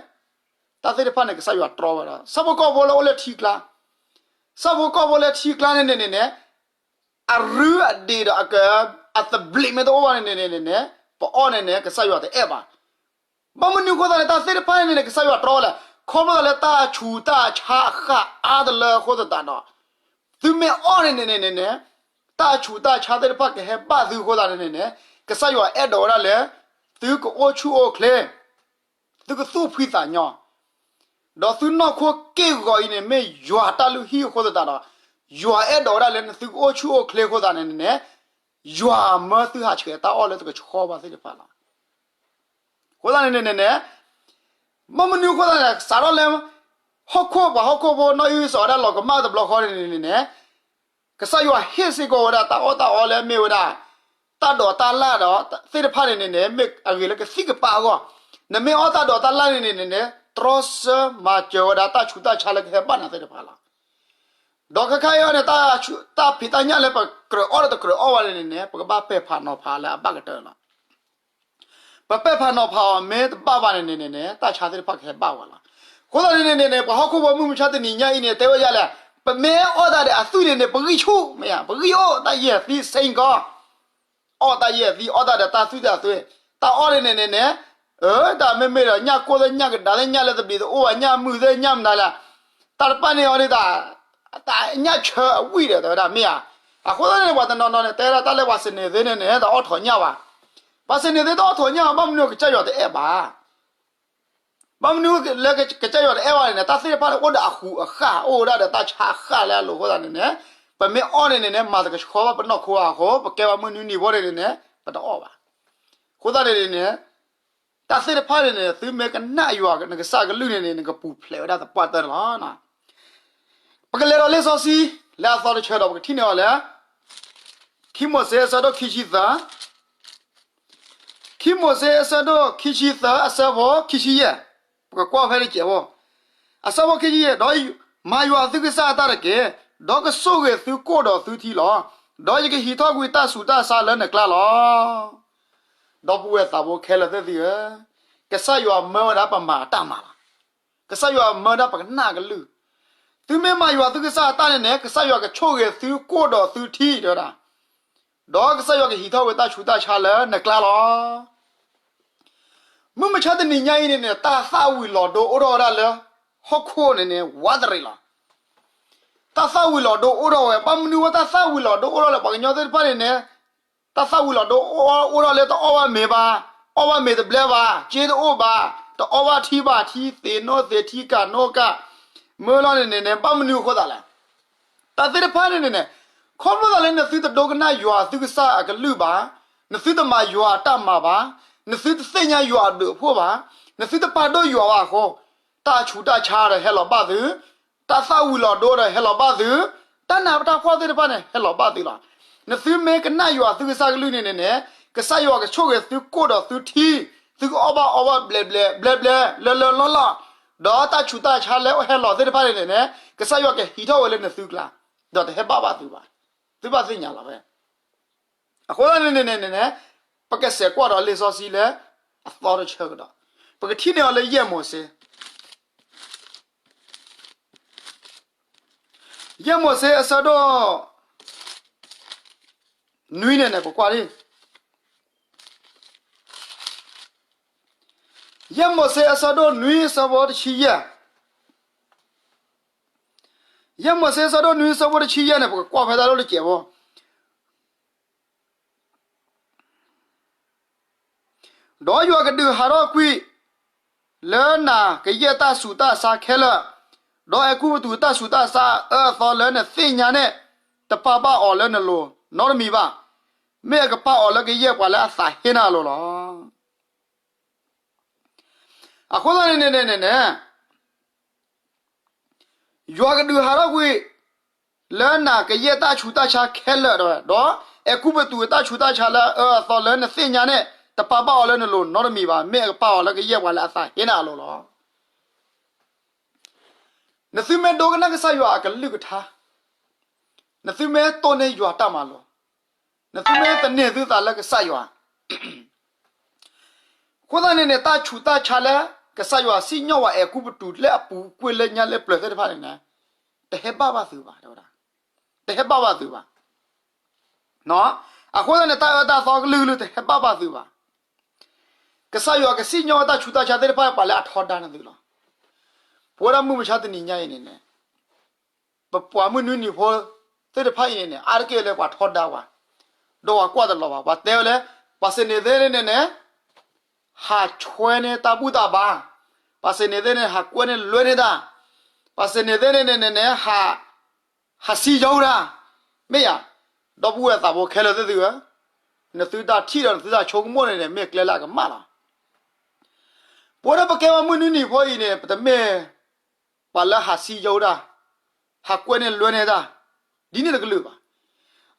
တၢ်သ့ၣ်တဖၣ်န့ၣ် ကစၢ်ယွၤတြီဝဲဒၣ် ဆၣ်ဖိကီၢ်ဖိလၢအိၣ်လၢထံကျါ, ဆၣ်ဖိကီၢ်ဖိလၢထံကျါန့ၣ်န့ၣ်န့ၣ်န့ၣ် အရုအဒံးဒီး အသဘျ့မ့ၢ်တအိၣ်ဘၣ်န့ၣ်န့ၣ်န့ၣ်န့ၣ် ပအီၣ်န့ၣ်န့ၣ် ကစၢ်ယွၤတအဲၣ်ဘၣ်. ဘၣ်မနုၤအဃိသတးန့ၣ် တၢ်သ့ၣ်တဖၣ်န့ၣ်န့ၣ် ကစၢ်ယွၤတြီဝဲလဲၣ်, ခီဖျိသးလၢတၢ်ဆူးတၢ်ဆါအဃၣ်အါတလၢအဃိသတးဒီး သုမ့ၢ်အီၣ်န့ၣ်န့ၣ်န့ၣ်န့ၣ် တၢ်ဆူးတၢ်ဆါသ့ၣ်တဖၣ်ကဟဲဘၣ်သုအဃိသတးန့ၣ်န့ၣ်န့ၣ် ကစၢ်ယွၤအဲၣ်ဒိးဝဲဒၣ်လၢ သုကအိၣ်ဆူၣ်အိၣ်ချ့, သုကသူၣ်ဖှံသးညီ, ဒီးသုနီၢ်ခိက့ၢ်ဂီၤအံၤန့ၣ် မ့ၢ်ယွၤတၢ်လုၢ်ဟံၣ်အဃိသတးဒီး ယွၤအဲၣ်ဒိးဝဲဒၣ်လၢနသုကအိၣ်ဆူၣ်အိၣ်ချ့အဃိသတးန့ၣ်န့ၣ်န့ၣ် ယွၤမၢသုဟးဆှဲးတၢ်အီၣ်လၢတကဆှီဘၣ်သ့ၣ်တဖၣ်လီၤ. အဃိသတးန့ၣ်န့ၣ်န့ၣ် ဘၣ်မနုၤအဃိသတးန့ၣ် စးထီၣ်လၢ ဟီၣ်ခိၣ်ပှၤဟီၣ်ခိၣ်ဖိနီၢ်အံၣ်စရ့လးလီၤကမၣ်တဘျီဃီန့ၣ်န့ၣ်န့ၣ် ကစၢ်ယွၤဟ့ၣ်စ့ၢ်ကီးဝဲဒၣ်တၢ်အီၣ်တၢ်အီလၢအမ့ၢ်ဝဲဒၣ် တၢ်ဒိးတၢ်လၣ်ဒီးသ့ၣ်တဖၣ်န့ၣ်န့ၣ်န့ၣ် မ့ၢ်အဂ့ၤလၢကသံၣ်ကပၤအဂီၢ်, နမ့ၢ်အီၣ်တၢ်ဒိးတၢ်လၣ်န့ၣ်န့ၣ်န့ၣ်န့ၣ် တြီဆၢမၤစၢၤဝဲဒၣ်တၢ်ဆူးတၢ်ဆါလၢကဟဲဘၣ်နၤသ့ၣ်တဖၣ်လီၤ. ဒီးခဲခါအံၤန့ၣ် တၢ်ဖံးတၢ်ညၣ်လၢပကြၢးအီၣ်ဒီးတကြၢးအီၣ်ဘၣ်န့ၣ်န့ၣ်န့ၣ် ပကဘၣ်ပဲာ်ဖးနီၤဖးလၢအဘၣ်ကတၢၢ်လီၤ. ပပဲာ်ဖးနီၤဖးအီၤမ့ၢ်တဘၣ်ဘၣ်န့ၣ်န့ၣ်န့ၣ်န့ၣ် တၢ်ဆါသ့ၣ်တဖၣ်ကဟဲဘၣ်ဝဲလီၤ. အဃိသတးန့ၣ်န့ၣ်န့ၣ် ပှၤဟီၣ်ခိၣ်ဖိမုၢ်မဆါတနံၤညါအံၤန့ၣ် တဲဝဲဒ်လဲၣ်, ပမ့ၢ်အီၣ်တၢ်ဒီးအသွံၣ်န့ၣ်န့ၣ် ပဂံၢ်ဆူၣ်မ့ၢ်ဧါ, ပဂံၢ်အိၣ်တၢ်ယဲၢ်သံ စ့ၢ်ကီး အီၣ်တၢ်ယဲၢ်သံ အီၣ်တၢ်ဒီးတၢ်သွံၣ်တၢ်သွဲ, တၢ်အီၣ်န့ၣ်န့ၣ်န့ၣ်န့ၣ် အၢ တၢ်မ့မ့ၢ်ဒီး ညၣ်ကိၢ်သ့ၣ်ညၣ်ကဒါသ့ၣ် ညၣ်လၢသဘျံးတအိၣ်ဘၣ် ညၣ်မုၢ်သ့ၣ်ညၣ်မနုၤလဲၣ်, တၢ်တဖၣ်န့ၣ်အီၤန့ၣ် တၢ် တၢ်ညၣ်ဆၢအဝံၣ်ဒီးတဲဝဲဒၣ်မ့ၢ်ဧါ. အဃိသတးန့ၣ် ပှၤတနီၤနီၤန့ၣ် တဲဒၣ်တၢ်လၢပှၤစနေသ့ၣ်န့ၣ်န့ၣ် တၢ်အီၣ်ထိးညၣ်ဘၣ်, ပှၤစနေသ့ၣ်တအီၣ်ထိးညၣ်ဘၣ် ဘၣ်မနုၤကစၢ်ယွၤတအဲၣ်ဘၣ် ဘၣ်မနုၤလၢကစၢ်ယွၤတအဲၣ်ဘၣ်န့ၣ်န့ၣ် တၢ်သ့ၣ်တဖၣ်န့ၣ် အိၣ်ဒီးအဃူးအဃၣ် အိၣ်ဝဲဒၣ်ဒီးတၢ်ဆါအဃၣ်လၢအလိၤအဃိသတးန့ၣ်န့ၣ် ပမ့ၢ်အီၣ်န့ၣ်န့ၣ်န့ၣ် မၤတကဆှီဘၣ်ပနီၢ်ခိအဃိ ပကဲဘၣ်မုၢ်နွံနံၤဖိန့ၣ်န့ၣ်န့ၣ် ပတအီၣ်ဘၣ်. အဃိသတးန့ၣ်န့ၣ် တၢ်သ့ၣ်တဖၣ်န့ၣ်န့ၣ် သုမ့ၢ်ကနၣ်ယွၤနကစၢ်ကလုၢ်န့ၣ်န့ၣ် နကပူၤဖျဲးဝဲဒၣ်သပှၢ်တၢၢ်န့ၣ်လီၤ. ပကလဲၤဒီးလံာ်စီဆှံ လၢအသီတဆၢဒီး ပကထံၣ်န့ၢ်အီၤလၢ ခံမိၤၡ့အဆၢဒိၣ်ခံဆံသၢ ခံမိၤၡ့အဆၢဒိၣ်ခံဆံသၢအဆၢဖိခံဆံယဲၢ်, ပကကွၢ်ဖဲန့ၣ်ကဲးဖိ, အဆၢဖိခံဆံယဲၢ်, ဒီးမၤယွၤသုကစၢ်အတၢ်တက့ၢ်, ဒီးကဆိၣ်ဂ့ၤသုကိၣ်ဒီးသုထံလီၤ. ဒီးယကဟံးထီၣ်ကွံာ်တၢ်ဆူးတၢ်ဆါလၢနကျါလီၤ. ဒီပုၢ်ဝဲၢ်သးဘိခဲလၢာ်သ့ၣ်သုဧၢ, ကစၢ်ယွၤမၢဝဲဒၣ်ပမၤတၢ်မၤလီၤ. ကစၢ်ယွၤမၢဒၣ်ပကနၣ်ကလုၢ်, သုမ့ၢ်မၤယွၤသုကစၢ်အတၢ်န့ၣ်န့ၣ် ကစၢ်ယွၤကဆိၣ်ဂ့ၤသုကိၣ်ဒီးသုထံတဲဝဲဒၣ်, ဒီးကစၢ်ယွၤကဟံးထီၣ်ဝဲတၢ်ဆူးတၢ်ဆါလၢနကျါလီၤ. မုၢ်မဆါတနံၤညါအံၤန့ၣ်န့ၣ် တၢ်သၣ်ဝံၤလီၤဒိအိၣ်ထီၣ်ဝဲဒၣ်လၢ ဟီၣ်ခိၣ်န့ၣ်န့ၣ် ဝးတရံးလီၤ. တၢ်သၣ်ဝံၤလီၤဒိအိၣ်ထီၣ်ဝဲ ဘၣ်မနုၤဝဲတၢ်သၣ်ဝံၤလီၤဒိအိၣ်ထီၣ်လဲၣ် ပှၤကညီသ့ၣ်တဖၣ်န့ၣ်န့ၣ် တၢ်သၣ်ဝံၤလီၤဒိအိၣ်ထီၣ်လၢတအီၣ်ဘၣ်မ့ၤဘၣ်, အီၣ်ဘၣ်မ့ၤတဘျဲဘၣ်, စ့တအိၣ်ဘၣ်, တအီၣ်ဘၣ်ထံဘၣ်ထံ, သ့ၣ်နိသ့ၣ်ထံကၢ်နိကၢ်, မုၢ်လီၤန့ၣ်န့ၣ်န့ၣ် ဘၣ်မနုၤအဃိသးလဲၣ်. တၢ်သ့ၣ်တဖၣ်န့ၣ်န့ၣ်န့ၣ် ခီဖျိသးလၢနသုတဒိကနၣ်ယွၤသုကစၢ်အကလုၢ်ဘၣ်, နသုတမၤယွၤအတၢ်မၤဘၣ်, နသုတသ့ၣ်ညါယွၤအဘျုးအဖှိၣ်ဘၣ်, နသုတပာ်ဒိၣ်ယွၤဘၣ်အဃိ, တၢ်ဆူးတၢ်ဆါဒီးဟဲလီၤဘၣ်သု, တၢ်သၣ်ဝံၤလီၤဒိဒီးဟဲလီၤဘၣ်သု, တၢ်နးတၢ်ဖှီၣ်သ့ၣ်တဖၣ်န့ၣ် ဟဲလီၤဘၣ်သုလီၤ. နသုမ့ၢ်ကနၣ်ယွၤသုကစၢ်ကလုၢ်န့ၣ်န့ၣ်န့ၣ်, ကစၢ်ယွၤကဆိၣ်ဂ့ၤသုကိၣ်ဒီးသုထံ, သုကအီၣ်ဘၣ်အီဘၣ်ဘျဲးဘျဲး ဘျဲးဘျဲး လၢလၢလီၢ်လီၢ်, ဒီးတၢ်ဆူးတၢ်ဆါလၢဟဲလီၤသ့ၣ်တဖၣ်န့ၣ်န့ၣ်န့ၣ်, ကစၢ်ယွၤကဟံးထီၣ်ဝဲလၢနသုကျါ, ဒီးတဟဲဘၣ်ဘၣ်သုဘၣ်. သုဘၣ်သ့ၣ်ညါလီၤဝဲ. အဃိသတးန့ၣ်န့ၣ်န့ၣ်န့ၣ်, ပကစဲးကွၢ်ဒီးလံာ်စီဆှံလၢအသီတဆၢကဒီး, ပကထံၣ်န့ၢ်အီၤလၢယဲၢ်မိၤၡ့, ယဲၢ်မိၤၡ့အဆၢဒိၣ်နွံန့ၣ်န့ၣ် ပကွၢ်လံ. ယဲၢ်မိၤၡ့အဆၢဒိၣ်နွံအဆၢဖိတဆံယဲၢ်, ယဲၢ်မိၤၡ့အဆၢဒိၣ်နွံအဆၢဖိတဆံယဲၢ်န့ၣ် ပကကွၢ်ဖဲတၢ်လီၢ်တစဲးဖိ ဒီးယွၤကဒုးဟးထီၣ်ကွံာ်လၢနၤကယဲၢ်တၢ်ဆူးတၢ်ဆါခဲလၢာ်, ဒီးအဲၤကူပတူးတၢ်ဆူးတၢ်ဆါအအၢအသီလၢနသ့ၣ်ညါန့ၣ်, တပာ်ဘၣ်အီၤလၢနလိၤနီတမံၤဘၣ်. မ့ၢ်အကပာ်အီၤလၢကယဲၢ်ပှၤလၢအသးဟ့နၤအလိၤလီၤ. အဃိသတးန့ၣ်န့ၣ်န့ၣ်န့ၣ်, ယွၤကဒုးဟးထီၣ်ကွံာ် လၢနၤကယဲၢ်တၢ်ဆူးတၢ်ဆါခဲလၢာ်, ဒီးအဲၤကူပတူးအတၢ်ဆူးတၢ်ဆါလၢအအၢအသီလၢနသ့ၣ်ညါန့ၣ်, တပာ်ဘၣ်အီၤလၢနလိၤနီတမံၤဘၣ်. မ့ၢ်အကပာ်အီၤလၢကယဲၢ်ပှၤလၢအသးဟ့နၤအလိၤလီၤ. နသုမ့ၢ်ဒိကနၣ်ကစၢ်ယွၤအကလုၢ်ကထါ, နသုမ့ၢ်တိၢ်န့ၢ်ယွၤတၢ်မၤလိာ်, နသုမ့ၢ်သန့ၤသုသးလၢကစၢ်ယွၤ အဃိသတးန့ၣ်န့ၣ် တၢ်ဆူးတၢ်ဆါလၢ ကစၢ်ယွၤစံၣ်ညီၣ်ဝဲအဲၤကူပတူးလၢအပူၤကွံာ်လၢညါလၢပျၢၤသ့ၣ်တဖၣ်န့ၣ်န့ၣ်, တဟဲဘၣ်ဘၣ်သုဘၣ်, တဟဲဘၣ်ဘၣ်သုဘၣ်. အဃိသတးန့ၣ် တၢ်အၢတၢ်သီကလုာ်ကလုာ်တဟဲဘၣ်ဘၣ်သုဘၣ်. ကစၢ်ယွၤကစံၣ်ညီၣ်ဝဲတၢ်ဆူးတၢ်ဆါသ့ၣ်တဖၣ် ပှၤလၢအထီဒါနသုလီၤ. ပဝဲဒၣ်မုၢ်မဆါတနံၤညါအံၤန့ၣ်န့ၣ် ပပှၤမုၢ်နွံနံၤဖိသ့ၣ်တဖၣ်အံၤန့ၣ်န့ၣ် အါတက့ၢ်လၢပှၤထီဒါပှၤ, ဒီးပှၤကွၢ်တလီၤဘၣ်. ပှၤတဲဝဲလၢ ပှၤစ့န့ၤသ့ၣ်န့ၣ်န့ၣ်န့ၣ် ဟးဆှဲန့ၢ်တၢ်ဘူၣ်တၢ်ဘါ, ပှၤစ့န့ၤသ့ၣ်န့ၣ် ဟးကွဲန့ၢ်လွဲန့ၢ်တၢ်, ပှၤစ့န့ၤသ့ၣ်န့ၣ်န့ၣ်န့ၣ် ဟးစံယီၤတၢ်, မ့ၢ်ယၤ, ဒီပုၢ်ဝဲၢ်သးဘိခဲလၢာ်သ့ၣ်သုဧၢ, နသုတၢ်ထံၣ်ဒီးနသုတၢ်ဆိကမိၣ်န့ၣ်န့ၣ် မ့ၢ်ကျဲလၢအကမၣ်လီၤ. ပဝဲဒၣ်ပကဲပှၤမုၢ်နွံနံၤဖိအံၤန့ၣ် ပတမ့ၢ် ပှၤလၢဟးစံယီၤတၢ်, ဟးကွဲန့ၢ်လွဲန့ၢ်တၢ်, ဒ်န့ၣ်တကလုာ်ဘၣ်.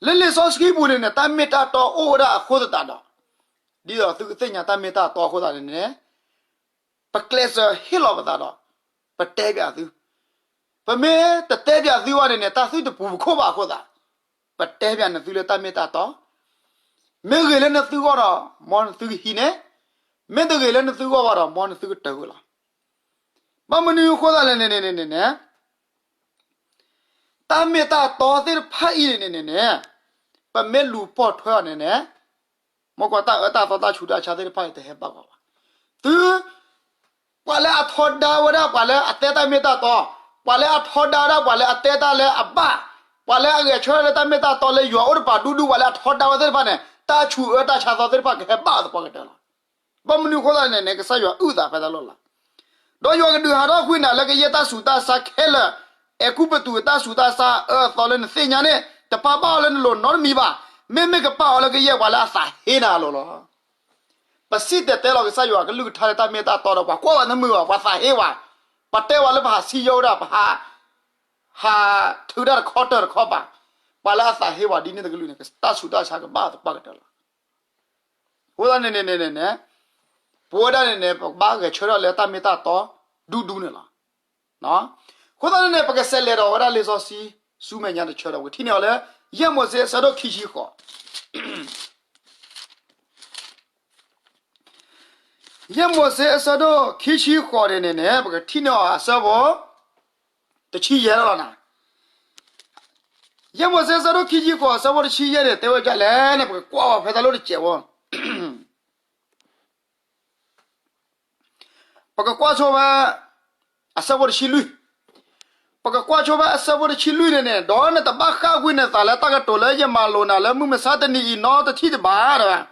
လၢလံာ်စီဆှံပူၤန့ၣ်န့ၣ် တၢ်မ့ၢ်တၢ်တီအိၣ်ဝဲဒၣ်အဃိသတးဒီး, ဒ်သိးသုကသ့ၣ်ညါတၢ်မ့ၢ်တၢ်တီအဃိသတးန့ၣ်န့ၣ်, ပကျဲးစၢးဟ့ၣ်လီၤပသးဒီး ပတဲပၠးသု, ပမ့ၢ်တတဲပၠးသုဘၣ်န့ၣ်န့ၣ် တၢ်သုတပူၤပခိၣ်ဘၣ်အဃိသတး, ပတဲပၠးနသုလၢတၢ်မ့ၢ်တၢ်တီ, မ့ၢ်ဂ့ၤလၢနသုဂီၢ်ဒီး မ်နသုကဟံးန့ၢ်, မ့ၢ်တဂ့ၤလၢနသုဂီၢ်ဘၣ်ဒီး မ်နသုကတၢၢ်ကွံာ်လီၤ. ဘၣ်မနုၤအဃိသတးလဲၣ်န့ၣ်န့ၣ်န့ၣ်န့ၣ်, တၢ်မ့ၢ်တၢ်တီသ့ၣ်တဖၣ်အံၤန့ၣ်န့ၣ်န့ၣ်, ပမ့ၢ်လူၤပိာ်ထွဲအီၤန့ၣ်န့ၣ်, မ့ၢ်ကွၢ်တၢ်အၢတၢ်သီတၢ်ဆူးတၢ်ဆါသ့ၣ်တဖၣ်အံၤတဟဲဘၣ်ဘၣ်ဘၣ်. သု ပှၤလၢအထီဒါဝဲဒၣ်ပှၤလၢအတဲတၢ်မ့ၢ်တၢ်တီ, ပှၤလၢအထီဒါဝဲဒၣ်ပှၤလၢအတဲတၢ်လၢအဘၣ်, ပှၤလၢအဂဲၤဆၢထၢၣ်လၢတၢ်မ့ၢ်တၢ်တီလၢယွၤအိၣ်တပၤဒူဒူ ပှၤလၢအထီဒါဝဲသ့ၣ်တဖၣ်န့ၣ် တၢ်ဆူးအၢတၢ်ဆါသီသ့ၣ်တဖၣ်ကဟဲဘၣ်အီၤသပှၢ်ကတၢၢ်လီၤ. ဘၣ်မနုၤအဃိသတးန့ၣ်န့ၣ် ကစၢ်ယွၤအုၣ်သးဖဲတၢ်လီၢ်လၢ်, ဒီးယွၤကဒုးဟးထီၣ်ကွံာ်နၤလၢကယဲၢ်တၢ်ဆူးတၢ်ဆါခဲလၢာ်, အဲၤကူပတူးအတၢ်ဆူးတၢ်ဆါအအၢအသီလၢနသ့ၣ်ညါန့ၣ် တပာ်ဘၣ်အီၤလၢနလိၤနီတမံၤဘၣ်. မ့မ့ၢ်ကပာ်အီၤလၢကယဲၢ်ပှၤလၢအသးဟ့နၤအလိၤလီၤ. ပစံၣ်တဲၤတဲလီၤကစၢ်ယွၤအကလုၢ်ကထါလၢတၢ်မ့ၢ်တၢ်တီဒီး ပှၤကွၢ်ဝဲတမုာ်ဘၣ်, ပှၤသးဟ့ဝဲ, ပှၤတဲဝဲလၢပဟးစံယီၤဝဲဒၣ်, ပဟး ဟးထုးတၢ်တခီတၢၢ်တခီဘၣ်, ပှၤလၢအသးဟ့ဝဲဒ်န့ၣ်တကလုာ်န့ၣ် တၢ်ဆူးတၢ်ဆါကဘၣ်သပှၢ်ကတၢၢ်လီၤ. အဃိသတးန့ၣ်န့ၣ်န့ၣ်န့ၣ်, ပဝဲဒၣ်န့ၣ်န့ၣ် ပကဘၣ်ဂဲၤဆၢထၢၣ်လၢတၢ်မ့ၢ်တၢ်တီဒူဒူန့ၣ်လီၤ. အဃိသတးန့ၣ်န့ၣ် ပကဆဲးလဲၤဒီးဝဲဒၣ်လံာ်စီဆှံဆူမဲာ်ညါတဆၢဒီး ပကထံၣ်န့ၢ်အီၤလၢ ယဲၢ်မိၤၡ့အဆၢဒိၣ်ခံဆံဃိး ယဲၢ်မိၤၡ့အဆၢဒိၣ်ခံဆံဃိးန့ၣ်န့ၣ်န့ၣ် ပကထံၣ်န့ၢ်အီၤအဆၢဖိ တဆံယဲၢ်လီၤနၤ. ယဲၢ်မိၤၡ့အဆၢဒိၣ်ခံဆံဃိးအဆၢဖိတဆံယဲၢ်န့ၣ် တဲဝဲဒ်လဲၣ်န့ၣ် ပကကွၢ်အီၤဖဲတၢ်လီၢ်တစဲးဖိ ပကကွၢ်ဆိဝဲ အဆၢဖိတဆံလွံၢ်, ပကကွၢ်ဆိဝဲအဆၢဖိတဆံလွံၢ်န့ၣ်န့ၣ်, ဒီးနတဘၣ်ဃၣ်ကွံာ်နသးလၢတၢ်ကတိၤလၢယမၤလိာ်နၤလၢမုၢ်မဆါတနံၤအံၤနီတထံၣ်တဘၣ်,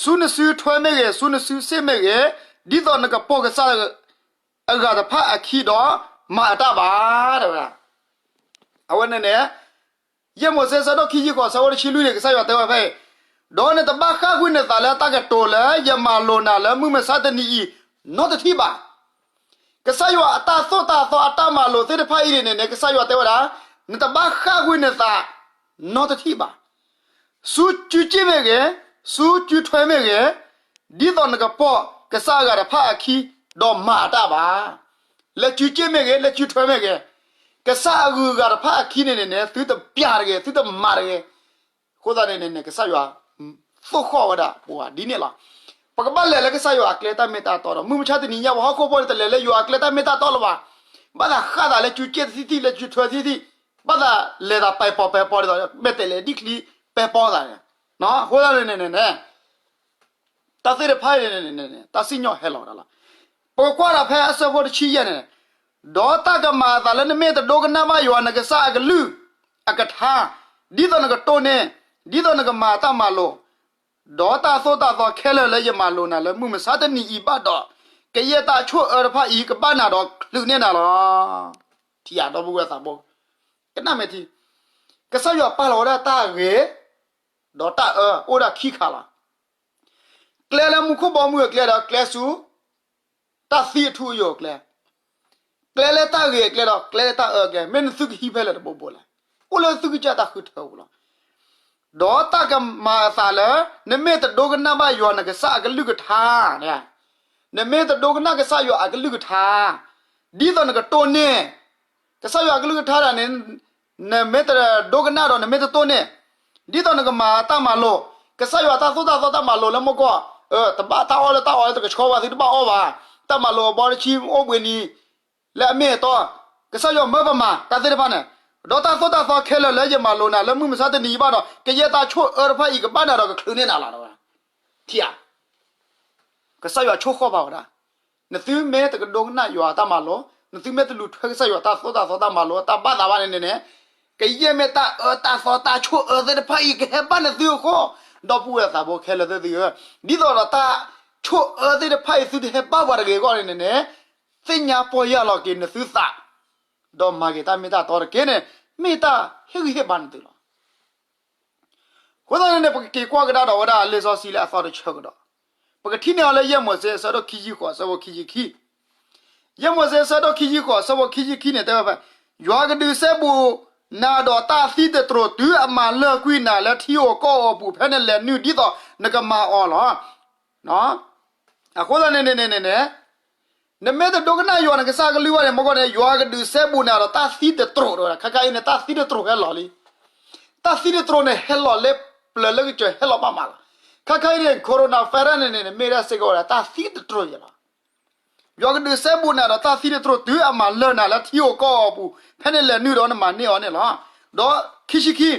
ဆူနစုထွဲမ့ၢ်ဂ့ၤ, ဆူနစုစ့ၣ်မ့ၢ်ဂ့ၤ, ဒ်သိးနကပိာ်ကစၢ်အဂၤတဖၣ်အခံဒီးမၤအတၢ်ဘၣ်, တဲဝဲဒၣ်. အဝဲန့ၣ်န့ၣ် ယဲၢ်မိၤၡ့ ဆၢဒိၣ်ခံဆံဃိး ဆၢဖိတဆံလွံၢ်န့ၣ် ကစၢ်ယွၤတဲဝဲဖဲအံၤ, ဒီးနတဘၣ်ဃၣ်ကွံာ်နသးလၢတၢ်ကတိၤလၢယမၤလိာ်နၤလၢမုၢ်မဆါတနံၤအံၤ နီတထံၣ်ဘၣ်. ကစၢ်ယွၤအတၢ်သိၣ်တၢ်သီအတၢ်မၤလိာ်သ့ၣ်တဖၣ်အံၤန့ၣ်န့ၣ်န့ၣ် ကစၢ်ယွၤတဲဝဲဒၣ်, နတဘၣ်ဃၣ်ကွံာ်နသး နီတထံၣ်ဘၣ်. ဆူစုစ့ၣ်မ့ၢ်ဂ့ၤ, ဆူစုထွဲမ့ၢ်ဂ့ၤ, ဒ်သိးနကပိာ်ကစၢ်အဂၤတဖၣ်အခံ ဒီးမၤအတၢ်ဘၣ်. လၢစုစ့ၣ်မ့ၢ်ဂ့ၤ, လၢစုထွဲမ့ၢ်ဂ့ၤ, ကစၢ်အဂုၤအဂၤတဖၣ်အခံန့ၣ်န့ၣ်န့ၣ် သုတပျၢ်တဂ့ၤ, သုတမၤတဂ့ၤ. အဃိသတးန့ၣ်န့ၣ်န့ၣ် ကစၢ်ယွၤ သိၣ်ဃီၣ်ဝဲဒၣ်ပှၤဒ်န့ၣ်လီၤ. ပကဘၣ်လဲၤလၢကစၢ်ယွၤအကျဲတၢ်မ့ၢ်တၢ်တီဒီး မုၢ်မဆါတနံၤညါ ပှၤဟီၣ်ခိၣ်ဖိန့ၣ် တလဲၤလၢယွၤအကျဲတၢ်မ့ၢ်တၢ်တီလၢၤဘၣ်. ဘၣ်သးဃၣ်သးလၢစုစ့ၣ်တထံၣ်ထံၣ် လၢစုထွဲတထံၣ်ထံၣ်, ဘၣ်သးလဲၤသးပဲာ်ပီၤပဲာ်ပီၤဒ်သိး မဲာ်တဲးလဲးဒ်ချံပဲာ်ပီၤသးန့ၣ်. အဃိသတးန့ၣ်န့ၣ်န့ၣ် တၢ်သ့ၣ်တဖၣ်အံၤန့ၣ်န့ၣ် တၢ်စံၣ်ညီၣ်ဟဲလီၤဝဲဒၣ်လီၤ. ပကကွၢ်ဒီးဖဲအဆၢဖိတဆံယဲၢ်န့ၣ်, ဒီးတၢ်ကမၤအသးလၢနမ့ၢ်တဒိကနၣ်ဘၣ်ယွၤနကစၢ်အကလုၢ်အကထါ, ဒ်သိးနကတိၢ်န့ၢ်, ဒ်သိးနကမၤတၢ်မၤလိာ်, ဒီးတၢ်သိၣ်တၢ်သီခဲလၢာ်လၢယမၤလိာ်နၤလၢမုၢ်မဆါတနံၤအံၤဘၣ်ဒီး, ကယဲၢ်တၢ်ဆိၣ်အၢတဖၣ်အံၤကဘၣ်နၤဒီးချုးန့ၢ်နၤလီၤ. ထံၣ်ဧါ ဒီပုၢ်ဝဲၢ်သးဘိ, ကနၣ်မဲာ်ထံ, ကစၢ်ယွၤပာ်လီၤဝဲဒၣ်တၢ်ဂ့ၤ ဒီးတၢ်အၢအိၣ်ဒၣ်ခံခါလီၤ. ကျဲလၢမူခိၣ်ဘီမုၢ်အကျဲဒီးကျဲဆူ တၢ်သံအထူအယိာ်အကျဲ, ကျဲလၢတၢ်ဂ့ၤအကျဲဒီးကျဲလၢတၢ်အၢအကျဲ, မ့ၢ်နသုကဟံးဖဲလဲၣ်တဘိဘိလဲၣ်. အိၣ်လၢသုကစၢ်တၢ်ဃုထၢပူၤလီၤ. ဒီးတၢ်ကမၤအသးလၢ နမ့ၢ်တဒိကနၣ်ဘၣ်ယွၤနကစၢ်အကလုၢ်ကထါ, နမ့ၢ်တဒိကနၣ်ကစၢ်ယွၤအကလုၢ်ကထါ, ဒ်သိးနကတိၢ်န့ၢ် ကစၢ်ယွၤအကလုၢ်ကထါဒၣ်န့ၣ်, နမ့ၢ်တဒိကနၣ်ဒီးနမ့ၢ်တတိၢ်န့ၢ်, ဒ်သိးနကမၤတၢ်မၤလိာ်, ကစၢ်ယွၤတၢ်သိၣ်တၢ်သီတၢ်မၤလိာ်လၢမူကီၢ်, တဘၣ်တၢ်အီၣ်လၢတၢ်အီၣ်လၢတကဆှီဘၣ်သုတဘၣ်အီၣ်ဘၣ်, တၢ်မၤလိာ်အဘီတဆံအိၣ်ဘှံးနံၤ လၢအမ့ၢ်အတီ, ကစၢ်ယွၤမၢပမၤတၢ်သ့ၣ်တဖၣ်န့ၣ်, ဒီးတၢ်သိၣ်တၢ်သီခဲလၢာ်လၢယမၤလိာ်နၤလၢမုၢ်မဆါတနံၤအံၤဘၣ်ဒီး ကယဲၢ်တၢ်ဆိၣ်အၢတဖၣ်အံၤကဘၣ်နၤဒီးကချုးန့ၢ်နၤလီၤ. ထံၣ်ဧါ ကစၢ်ယွၤဆိၣ်ဃီၣ်ပာ်ဝဲဒၣ်, နသုမ့ၢ်တကဒိကနၣ်ယွၤတၢ်မၤလိာ်, နသုမ့ၢ်တလူၤထွဲကစၢ်ယွၤတၢ်သိၣ်တၢ်သီတၢ်မၤလိာ်တၢ်ဘၣ်သးဘၣ်န့ၣ်န့ၣ်န့ၣ်, ကယဲၢ်မ့ၢ်တၢ်အၢတၢ်သီတၢ်ဆိၣ်အၢသ့ၣ်တဖၣ်အံၤကဟဲဘၣ်နသုအဃိ, ဒီပုၢ်ဝဲၢ်သးဘိခဲလၢာ်သ့ၣ်သုဧၢ, ဒ်သိးဒီးတၢ်ဆိၣ်အၢသ့ၣ်တဖၣ်အံၤသုတဟဲဘၣ်ပှၤတဂ့ၤအဂီၢ်န့ၣ်န့ၣ်န့ၣ်, သ့ၣ်ညါပီၢ်ယၢ်လီၤက့ၤနသုသး, ဒီးမၤက့ၤတၢ်မ့ၢ်တၢ်တီတက့ၢ်န့ၣ်, မ့ၢ်တၢ်ဟ့ၣ်ဂံၢ်ဟ့ၣ်ဘါနသုလီၤ. အဃိသတးန့ၣ်န့ၣ် ပကက့ၤကွၢ်ကဒါဒီးဝဲဒၣ်လံာ်စီဆှံလၢအသီတဆၢကဒီး, ပကထံၣ်န့ၢ်အီၤလၢယဲၢ်မိၤၡ့အဆၢဒိၣ်ခံဆံဃိး အဆၢဖိခံဆံခံ, ယဲၢ်မိၤၡ့အဆၢဒိၣ်ခံဆံဃိး အဆၢဖိခံဆံခံန့ၣ် တဲဝဲဖဲ, ယွၤကဒုးစဲဘူးနၤဒီးတၢ်သံတတြိာ်တုၤအမၤလၢာ်ကွံာ်နၤလၢထံဧိၤကီၢ်ဧိၤအပူၤ ဖဲနလဲၤနုာ်ဒ်သိးနကမၤအီၤလီၤ. အဃိသတးန့ၣ်န့ၣ်န့ၣ်န့ၣ်, နမ့ၢ်တဒိကနၣ်ယွၤနကစၢ်ကလုၢ်ဘၣ်န့ၣ် မ့ၢ်ဂ့ၤန့ၣ် ယွၤကဒုးစဲဘူးနၤဒီးတၢ်သံတတြိာ်တဝဲဒၣ်, ခဲခါအံၤန့ၣ် တၢ်သံတတြိာ်ဟဲလီၤလံ. တၢ်သံတတြိာ်န့ၣ် ဟဲလီၤလၢပျၢၤလၢကစၢၤဟဲလီၤဘၣ်မးလီၤ. ခဲခါအံၤန့ၣ် corona virus န့ၣ်န့ၣ် မ့ၢ်ဒၣ်စ့ၢ်ကီးဝဲဒၣ် တၢ်သံတတြိာ်ယဲလီၤ. ယွၤကဒုးစဲဘူးနၤဒီးတၢ်သံတတြိာ်တုၤအမၤလၢာ်နၤလၢထံဧိၤကီၢ်ဧိၤအပူၤ ဖဲနလဲၤနုာ်ဒီးနမၤန့ၢ်အီၤန့ၣ်လီၤ. ဒီးခံဆံခံ,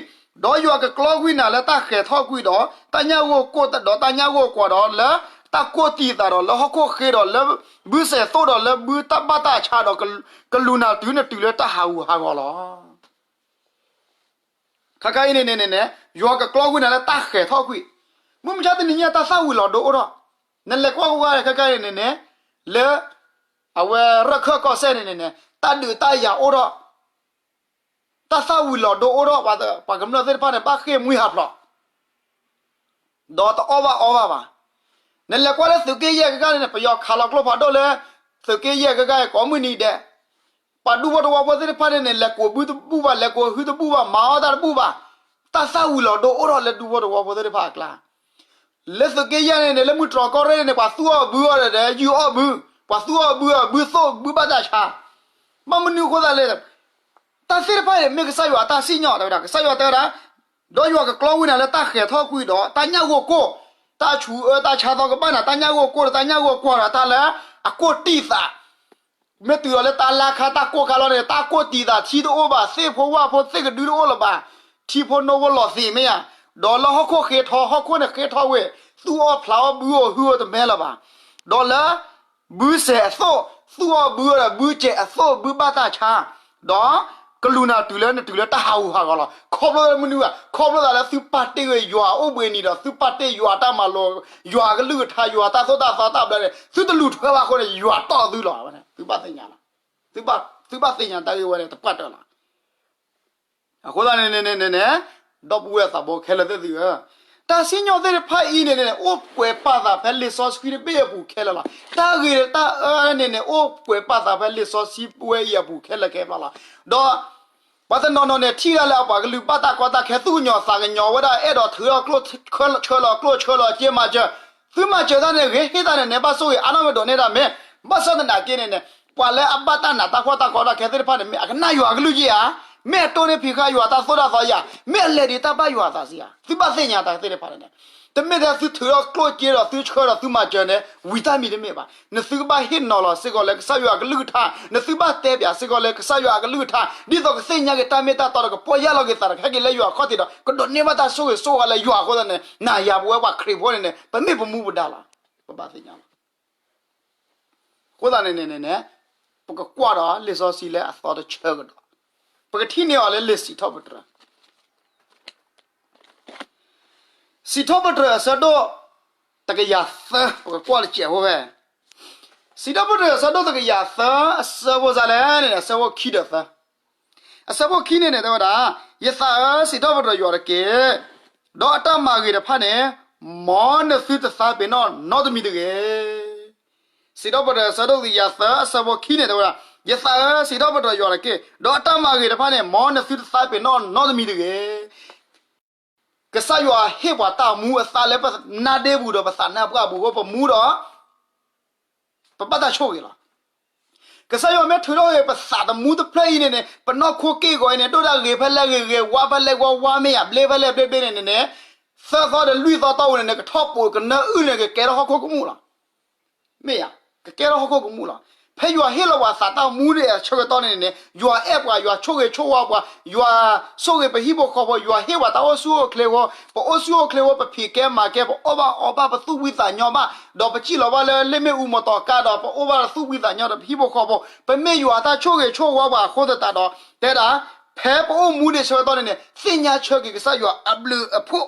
ဒီးယွၤကကျီကွံာ်နၤလၢတၢ်ဃဲၤထီၣ်ကွံာ်ဒီး တၢ်ညၣ်ဂိၢ်ကိၢ်ဒီးတၢ်ညၣ်ဂိၢ်ကွီၤဒီးလၢတၢ်ကိၢ်တံာ်သးဒီးလၢဟီၣ်ခိၣ်ဃ့ဒီးလၢဘုစဲးသိၣ်ဒီးလၢဘုတၢ်ဘၣ်တၢ်ဆါဒီး ကလူၤနၤတုၤနတုၤလၢတၢ်ဟးဂူာ်ဟးဂီၤလီၤ. ခဲခါအံၤန့ၣ်န့ၣ်န့ၣ်န့ၣ် ယွၤကကျီကွံာ်နၤလၢတၢ်ဃဲၤထီၣ်ကွံာ်, မုၢ်မဆါတနံၤညါတၢ်သၣ်ဝံၤလီၤဒိအိၣ်ထီၣ်, နလဲၤကွၢ်ကွၢ်ခဲခါအံၤန့ၣ်န့ၣ်န့ၣ်, လၢ အဝဲရၢၢ်ခၢၣ်ကီၢ်စဲၣ်န့ၣ်န့ၣ်န့ၣ် တၢ်ဒုးတၢ်ယၤအိၣ်ထီၣ်, တၢ်သၣ်ဝံၤလီၤဒိအိၣ်ထီၣ်, ပှၤကမျၢၢ်သ့ၣ်တဖၣ်န့ၣ် ဘၣ်ဃ့ၢ်မှံဟးဖျိး ဒီးတအီၣ်ဘၣ်အီဘၣ်ဘၣ်. နလဲၤကွၢ်လၢသုးက့ယဲၢ်ကဂၤန့ၣ်န့ၣ် ပယီၤခးလီၤကျိဖးဒိၣ်လၢ သုးက့ယဲၢ်ကဂၤအံၤကိးမုၢ်နံၤဒဲး, ပှၤဒူဖိတဝီဖိသ့ၣ်တဖၣ်န့ၣ်န့ၣ် လဲၤကိးဘုတဘူၣ်ဘၣ်, လဲၤကိးဟုတဘူၣ်ဘၣ်, မၤအီၣ်တၢ်တဘူၣ်ဘၣ်. တၢ်သၣ်ဝံၤလီၤဒိအိၣ်ထီၣ်လၢဒူဖိတဝီဖိသ့ၣ်တဖၣ်အကျါ လၢသုးက့ယဲၢ်န့ၣ်န့ၣ် လၢမုၢ်တြီၤကီၢ်ရ့ၣ်န့ၣ် ပှၤသူၣ်အီၣ်ဘုအီၣ်ဒီး ယုၢ်အီၣ်ဘု, ပှၤသူၣ်အီၣ်ဘုအီၣ် ဘုသိၣ်ဘုဘၣ်တၢ်ဆါ, ဘၣ်မနုၤအဃိသတးလဲၣ်. တၢ်သ့ၣ်တဖၣ်အံၤမ့ၢ်ကစၢ်ယွၤအတၢ်စံၣ်ညီၣ်တဝဲဒၣ်, ကစၢ်ယွၤတဲဝဲဒၣ်, ဒီးယွၤကကျီကွံာ်နၤလၢတၢ်ဃဲၤထီၣ်ကွံာ်ဒီး တၢ်ညၣ်ဂိၢ်ကိၢ်, တၢ်ဆူးအၢတၢ်ဆါသီကဘၣ်နၤ, တၢ်ညၣ်ဂိၢ်ကိၢ်ဒီးတၢ်ညၣ်ဂိၢ်ကွီၤဒီးတၢ်လၢအကိၢ်တံာ်သး မ့ၢ်တုၤလီၤလၢတၢ်လါခါတၢ်ကိၢ်ခါလီၤန့ၣ် တၢ်ကိၢ်တံာ်သး ထံတအိၣ်ဘၣ်, သ့ၣ်ဖိဝၣ်ဖိသ့ၣ်ကဒုတအိၣ်လၢၤဘၣ်, ထံဖိနိဖိလီၤသံးမ့ၢ်ဧါ, ဒီးလၢဟီၣ်ခိၣ်ဃ့ထီ ဟီၣ်ခိၣ်န့ၣ်ဃ့ထီဝဲ, သူၣ်အီၣ်ဖျးအီၣ်ဘုအီၣ်ဟုအီၣ်တမဲလၢၤဘၣ်, ဒီးလၢ ဘုစဲးအသိၣ်, သူၣ်အီၣ်ဘုအီၣ်ဒီးဘုစဲးအသိၣ် ဘုဘၣ်တၢ်ဆါ, ဒီးကလူၤနၤတုၤလၢနတုၤလၢတၢ်ဟးဂူာ်ဟးဂီၤလီၤ. ခီဖျိလၢမနုၤဘၣ်, ခီဖျိသးလၢသုပာ်တ့ၢ်ကွံာ်ယွၤအိၣ်ဘှံးနံၤဒီး သုပာ်တ့ၢ်ယွၤတၢ်မၤလိာ်, ယွၤကလုၢ်ကထါ ယွၤတၢ်သိၣ်တၢ်သီတၢ်ဘျၢန့ၣ် သုတလူၤထွဲဘၣ်အဃိန့ၣ် ယွၤတီၢ်သုလီၤ. သုဘၣ်သ့ၣ်ညါလီၤ. သုဘၣ်သ့ၣ်ညါတၢ်ဂ့ၢ်ဝဲန့ၣ် တပှၢ်တၢၢ်လီၤ. အဃိသတးန့ၣ်န့ၣ်န့ၣ်န့ၣ် ဒီပုၢ်ဝဲၢ်သးဘိခဲလၢာ်သ့ၣ်သုဧၢ, တၢ်စံၣ်ညီၣ်သ့ၣ်တဖၣ်အံၤန့ၣ်န့ၣ် အိၣ်ကွဲးပာ်သးဖဲလံာ်စီဆှံတဘ့ၣ်အပူၤခဲလၢာ်လီၤ. တၢ်ဂ့ၤတၢ်အၢန့ၣ်န့ၣ် အိၣ်ကွဲးပာ်သးဖဲလံာ်စီဆှံဝဲအံၤအပူၤခဲလၢာ်ခဲဆ့လီၤ. ဒီး ပှၤတနီၤနီၤန့ၣ် ထံၣ်ဒၣ်လၢအပှၤကလုာ်ဘၣ်တၢ်ကီတၢ်ခဲ သူၣ်ကညီၤသးကညီၤဝဲဒၣ် အဲၣ်ဒိးထုးထီၣ်ကျိၣ် ဆှၢလီၤကျိၣ်ဆှၢလီၤစ့မၤစၢၤ, သုမၤစၢၤတၢ်န့ၣ် ဂ့ၤဟ့ၣ်တၢ်န့ၣ်န့ၣ် ဘၣ်ဆိၣ်ဂ့ၤအါထီၣ်မ့ၢ်ဒိးန့ၢ်ဒၣ်မ့ၢ်, ဘၣ်ဆၣ်သနာ်က့န့ၣ်န့ၣ် ပှၤလၢအဘၣ်တၢ်နာ်တၢ်ဖှီၣ်တၢ်ကီတၢ်ခဲသ့ၣ်တဖၣ်န့ၣ် မ့ၢ်အကနၣ်ယွၤအကလုၢ်ယ့ၢ်ဧါ, မ့ၢ်အတိၢ်န့ၢ်ဖံးဃာ်ယွၤတၢ်သိၣ်တၢ်သီယၤ, မ့ၢ်အလဲၤဒံးတၢ်ဘၣ်ယွၤအသးစ့ဧါ, သုဘၣ်သ့ၣ်ညါတၢ်သ့ၣ်တဖၣ်န့ၣ်န့ၣ်, တမ့ၢ်ထဲသုထုးထီၣ်ကျိၣ်စ့ဒီးသုဆှၢဒီးသုမၤစၢၤန့ၣ် ဝံၤတၢ်မံၤတမ့ၢ်ဘၣ်. နသုကဘၣ်ဟ့ၣ်နီၤလီၤစ့ၢ်ကီးလၢကစၢ်ယွၤအကလုၢ်ကထါ, နသုဘၣ်တဲပၠးစ့ၢ်ကီးလၢကစၢ်ယွၤအကလုၢ်ကထါ, ဒ်သိးကသ့ၣ်ညါက့ၤတၢ်မ့ၢ်တၢ်တီဒီး ကပီၢ်ယၢ်လီၤက့ၤသးဒီး ကဟဲက့ၤလၢယွၤအခီၣ်ထံးဒီး ကဒိးန့ၢ်ဘၣ်တၢ်ဆိၣ်ဂ့ၤဆိၣ်ဝါလၢယွၤအဃိသတးန့ၣ် နၤယၤပဝဲပှၤခရံာ်ဖိန့ၣ်န့ၣ် ပမ့ၢ်ပမူပဒါလီၤ. ပဘၣ်သ့ၣ်ညါလီၤ. အဃိသတးန့ၣ်န့ၣ်န့ၣ် ပကကွၢ်ဒီးလံာ်စီဆှံလၢအသီတဆၢကဒီး, ပကထံၣ်န့ၢ်အီၤလၢလံာ်စံးထီၣ်ပတြၢၤ စံးထီၣ်ပတြၢၤအဆၢဒိၣ်တကယၤသၢ, ပကကွၢ်တစဲးဖိဖဲ စံးထီၣ်ပတြၢၤအဆၢဒိၣ်တကယၤသၢ အဆၢဖိစါလဲၣ်န့ၣ် အဆၢဖိခံဒီးသၢ, အဆၢဖိခံန့ၣ်န့ၣ် တဲဝဲဒၣ်, ယသးဧၢ, စံးထီၣ်ပတြၢၤယွၤတက့ၢ်, ဒီးအတၢ်မၤဂ့ၤတဖၣ်န့ၣ် မ်နသုတသးပ့ၤနီၣ်နီတမံၤတဂ့ၤ. စံးထီၣ်ပတြၢၤအဆၢဒိၣ်တကယၤသၢ အဆၢဖိခံန့ၣ် တဲဝဲဒၣ်, ယသးဧၢ, စံးထီၣ်ပတြၢၤယွၤတက့ၢ်, ဒီးအတၢ်မၤဂ့ၤတဖၣ်န့ၣ် မ်နသုတသးပ့ၤနီၣ်နီတမံၤတဂ့ၤ. ကစၢ်ယွၤဟ့ၣ်ပှၤတၢ်မူအသါလၢပနါဒ့ပူၤဒီးပသးနါပှၢ်ပူၤအဃိ ပမူဒီး ပဘၣ်တၢ်ဆိၣ်ဂ့ၤလီၤ. ကစၢ်ယွၤမ့ၢ်ထုးထီၣ်ဂ့ၤ ပသးသမူတဖျၢၣ်အံၤန့ၣ်န့ၣ် ပနီၢ်ခိက့ၢ်ဂီၤအံၤန့ၣ် ဒိၣ်ဒၣ်ဂ့ၤဖဲလဲၣ်ဂ့ၤဂ့ၤ ဝါဖဲလဲၣ်ဝါဝါ မ့ၢ်ယၤဘျ့ဖဲလဲၣ်ဘျ့ဘျ့န့ၣ်န့ၣ်န့ၣ် သၢသီဒီးလွံၢ်သီတီၢ်ပူၤန့ၣ်န့ၣ် ကထီၣ်ပိာ်ကနၢအုၣ်န့ၣ် ကကဲထီၣ်ဟီၣ်ခိၣ်ကမူၣ်လီၤ. မ့ၢ်ယၤ, ကကဲထီၣ်ဟီၣ်ခိၣ်ကမူၣ်လီၤ. ဖဲယွၤဟ့ၣ်လီၤပှၤသးတၢ်မူဒံးအဆၢကတီၢ်န့ၣ်န့ၣ် ယွၤအဲၣ်ပှၤ, ယွၤဆိၣ်ဂ့ၤဆိၣ်ဝါပှၤ, ယွၤဆိၣ်ဂ့ၤပဟံၣ်ဖိဃီဖိ, ယွၤဟ့ၣ်ပှၤတၢ်အိၣ်ဆူၣ်အိၣ်ချ့အဃိ, ပအိၣ်ဆူၣ်အိၣ်ချ့အဃိ ပဖံးကဲမၤကဲ, ပအီၣ်ဘၣ်အီဘၣ်, ပသူၣ်ဝံသးညီဘၣ်, ဒီးပစံၣ်လီၤဘၣ်လၢလ့ၣ်မ့ၣ်အူမီၤတီၤကါဒီး ပအိၣ်ဘၣ်သူၣ်ဝံသးညီဒီးပဟံၣ်ဖိဃီဖိ, ပမ့ၢ်ယွၤတၢ်ဆိၣ်ဂ့ၤဆိၣ်ဝါပှၤအဃိသတးဒီး တဲဒၣ်, ဖဲပအိၣ်မူဒံးဆၢကတီၢ်န့ၣ်န့ၣ် သ့ၣ်ညါဆၢက့ၤကစၢ်ယွၤအဘျုးအဖှိၣ်